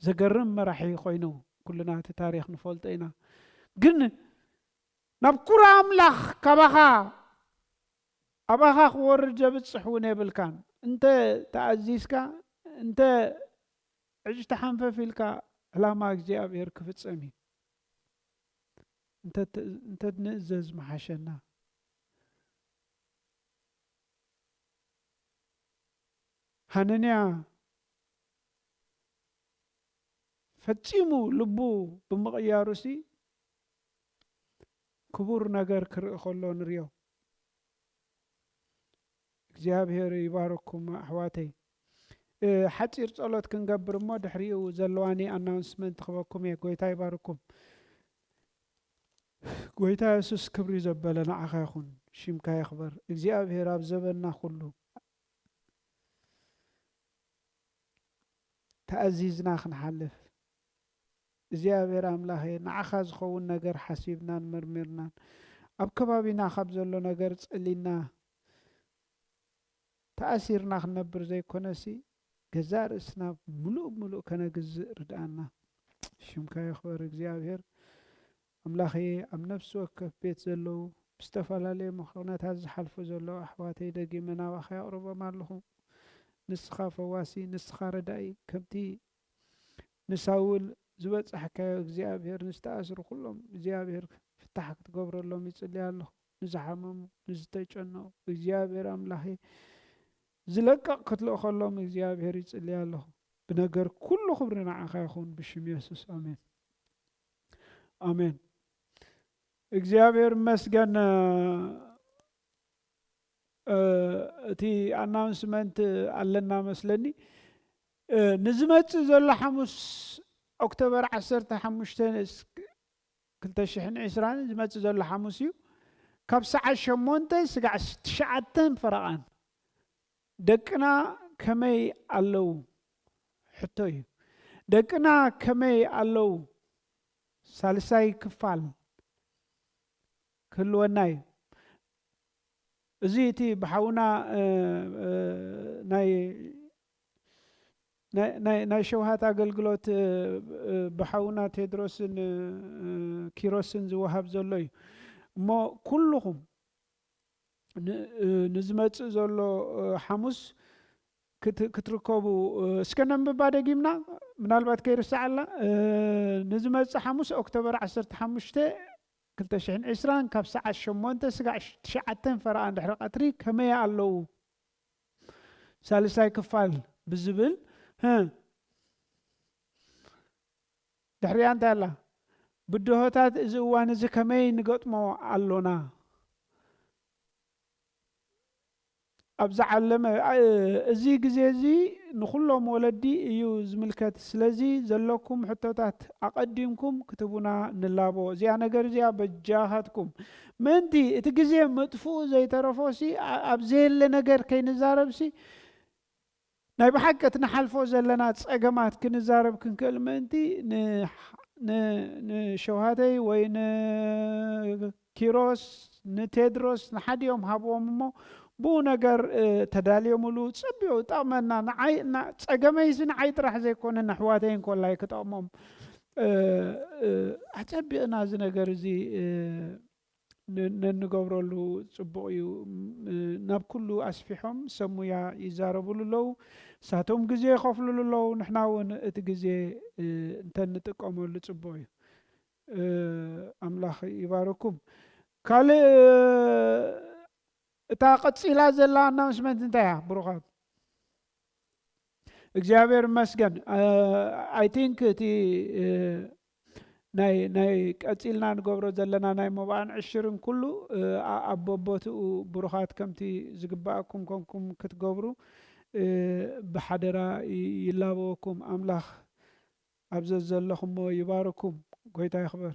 ዘገርም መራሒ ኮይኑ ኩልና እቲ ታሪኽ ንፈልጦ ኢና። ግን ናብ ኩራ ኣምላኽ ካባኻ፣ ኣባኻ ክወርድ ዘብጽሕ እውን የብልካን። እንተ ተኣዚዝካ፣ እንተ ዕጅ ተሓንፈፍ ኢልካ፣ ዕላማ እግዚኣብሔር ክፍጸም እዩ። እንተ ት-፣ እንተ ንእዘዝ ምሓሸና። ሃነንያ ፈጺሙ ልቡ ብምቕያሩሲ ክቡር ነገር ክርኢ ከሎ ንሪኦ። እግዚኣብሔር ይባርኩም ኣሕዋተይ። እ፣ ሓጺር ጸሎት ክንገብር እሞ ድሕሪኡ ዘለዋኒ ኣናውንስመንት ክበኩም እየ። ጎይታ ይባርኩም። ጎይታ የሱስ ክብሪ ዘበለ ንዓኻ ይኹን፣ ሽምካ ይኽበር። እግዚኣብሔር ኣብ ዘበንና ኩሉ ተኣዚዝና ክንሓልፍ፣ እግዚኣብሔር ኣምላኸ ንዓኻ ዝኸውን ነገር ሓሲብናን መርሚርናን፣ ኣብ ከባቢና ካብ ዘሎ ነገር ጸሊና ተኣሲርና ክንነብር ዘይኮነሲ፣ ገዛእ ርእስና ምሉእ ብምሉእ ከነግዝእ ርድኣና። ሽምካ ይኽበር እግዚኣብሔር። ኣምላኸየ፣ ኣብ ነፍሲ ወከፍ ቤት ዘለዉ ብዝተፈላለየ ምኽንያታት ዝሓልፉ ዘለዉ ኣሕዋተይ ደጊመ ናባኻ የቕርቦም ኣለኹ። ንስኻ ፈዋሲ፣ ንስኻ ረዳኢ፣ ከምቲ ንሳውል ዝበጻሕካዮ እግዚኣብሔር፣ ንዝተኣስሩ ኩሎም እግዚኣብሔር ፍታሕ ክትገብረሎም ይጽሊ ኣለኹ። ንዝሓመሙ፣ ንዝተጨነቑ እግዚኣብሔር ኣምላኸ ዝለቀቕ ክትልእኸሎም እግዚኣብሔር ይጽሊ ኣለኹ። ብነገር ኩሉ ክብሪ ንዓኻ ይኹን፣ ብሽም የሱስ፣ ኣሜን። ኣሜን። እግዚኣብሔር ይመስገን። እ፣ እቲ ኣናውንስመንት ኣለና መስለኒ። እ፣ ንዝመጽእ ዘሎ ሓሙስ ኦክቶበር ዓሰርተ ሓሙሽተ ክልተ ሽሕን ዕስራን ዝመጽእ ዘሎ ሓሙስ እዩ። ካብ ሰዓት ሸሞንተ ስጋዕ ትሽዓተን ፈረቓን። ደቅና ከመይ ኣለዉ? ሕቶ እዩ። ደቅና ከመይ ኣለዉ? ሳልሳይ ክፋል ክህልወና እዩ። እዚ እቲ ብሓውና፣ እ፣ እ፣ ናይ፣ ናይ፣ ናይ፣ ናይ ሸውሃት ኣገልግሎት፣ እ፣ እ፣ ብሓውና ቴድሮስን፣ እ፣ እ፣ ኪሮስን ዝወሃብ ዘሎ እዩ። እሞ ኩልኹም ን-፣ እ፣ ንዝመጽእ ዘሎ፣ እ፣ ሓሙስ ክት-፣ ክትርከቡ፣ እ፣ እስከ ነንብባ ደጊምና፣ ምናልባት ከይርስዓላ። እ፣ ንዝመጽእ ሓሙስ ኦክቶበር ዓሰርተ ሓሙሽተ ክልተ ሽሕን ዕስራን ካብ ሰዓት ሸሞንተ ስጋዕ ትሽዓተን ፈረቓን ድሕሪ ቀትሪ ከመይ ኣለዉ? ሳልሳይ ክፋል ብዝብል፣ ህ፣ ድሕሪኣ እንታይ ኣላ? ብድሆታት እዚ እዋን እዚ ከመይ ንገጥሞ ኣሎና? ኣብዚ ዓለም፣ እ፣ እዚ ግዜ እዚ ንኹሎም ወለዲ እዩ ዝምልከት። ስለዚ ዘለኩም ሕቶታት ኣቐዲምኩም ክትቡና ንላቦ። እዚኣ ነገር እዚኣ በጃኻትኩም። ምእንቲ እቲ ግዜ ምጥፍኡ ዘይተረፎሲ፣ ኣ-፣ ኣብ ዘየለ ነገር ከይንዛረብሲ፣ ናይ ብሓቂ እቲ ንሓልፎ ዘለና ጸገማት ክንዛረብ ክንክእል ምእንቲ ን-፣ ን-፣ ንሸውሃተይ ወይ ንኪሮስ፣ ንቴድሮስ፣ ንሓዲኦም ሃብዎም እሞ ብኡ ነገር፣ እ፣ ተዳልዮምሉ ጽቢቑ ይጠቕመና። ንዓይ፣ ና-፣ ጸገመይሲ ንዓይ ጥራሕ ዘይኮነ ንኣሕዋተይ እንኮላይ ክጠቕሞም፣ እ፣ እ፣ ኣጸቢቕና እዚ ነገር እዚ፣ እ፣ ን- ነንገብረሉ ጽቡቕ እዩ። ም- ናብ ኩሉ ኣስፊሖም ሰብ ሙያ ይዛረብሉ ኣለዉ። ንሳቶም ግዜ ይኸፍልሉ ኣለዉ። ንሕና እውን እቲ ግዜ እ፣ እንተንጥቀመሉ ጽቡቕ እዩ። እ፣ ኣምላኽ ይባርኩም። ካልእ እታ ቀጺላ ዘላ ኣናውንስመንት እንታይ እያ ብሩኻት? እግዚኣብሔር ይመስገን። ኣይ ቲንክ እቲ እ፣ ናይ ናይ ቀጺልና ንገብሮ ዘለና ናይ መባእን ዕሽርን ኩሉ እ፣ ኣ- ኣብ በቦትኡ ብሩኻት ከምቲ ዝግባኣኩም ኮንኩም ክትገብሩ እ፣ ብሓደራ ይ- ይላበወኩም። ኣምላኽ ኣብ ዘዘለኹሞ ይባርኩም። ጎይታ ይኽበር።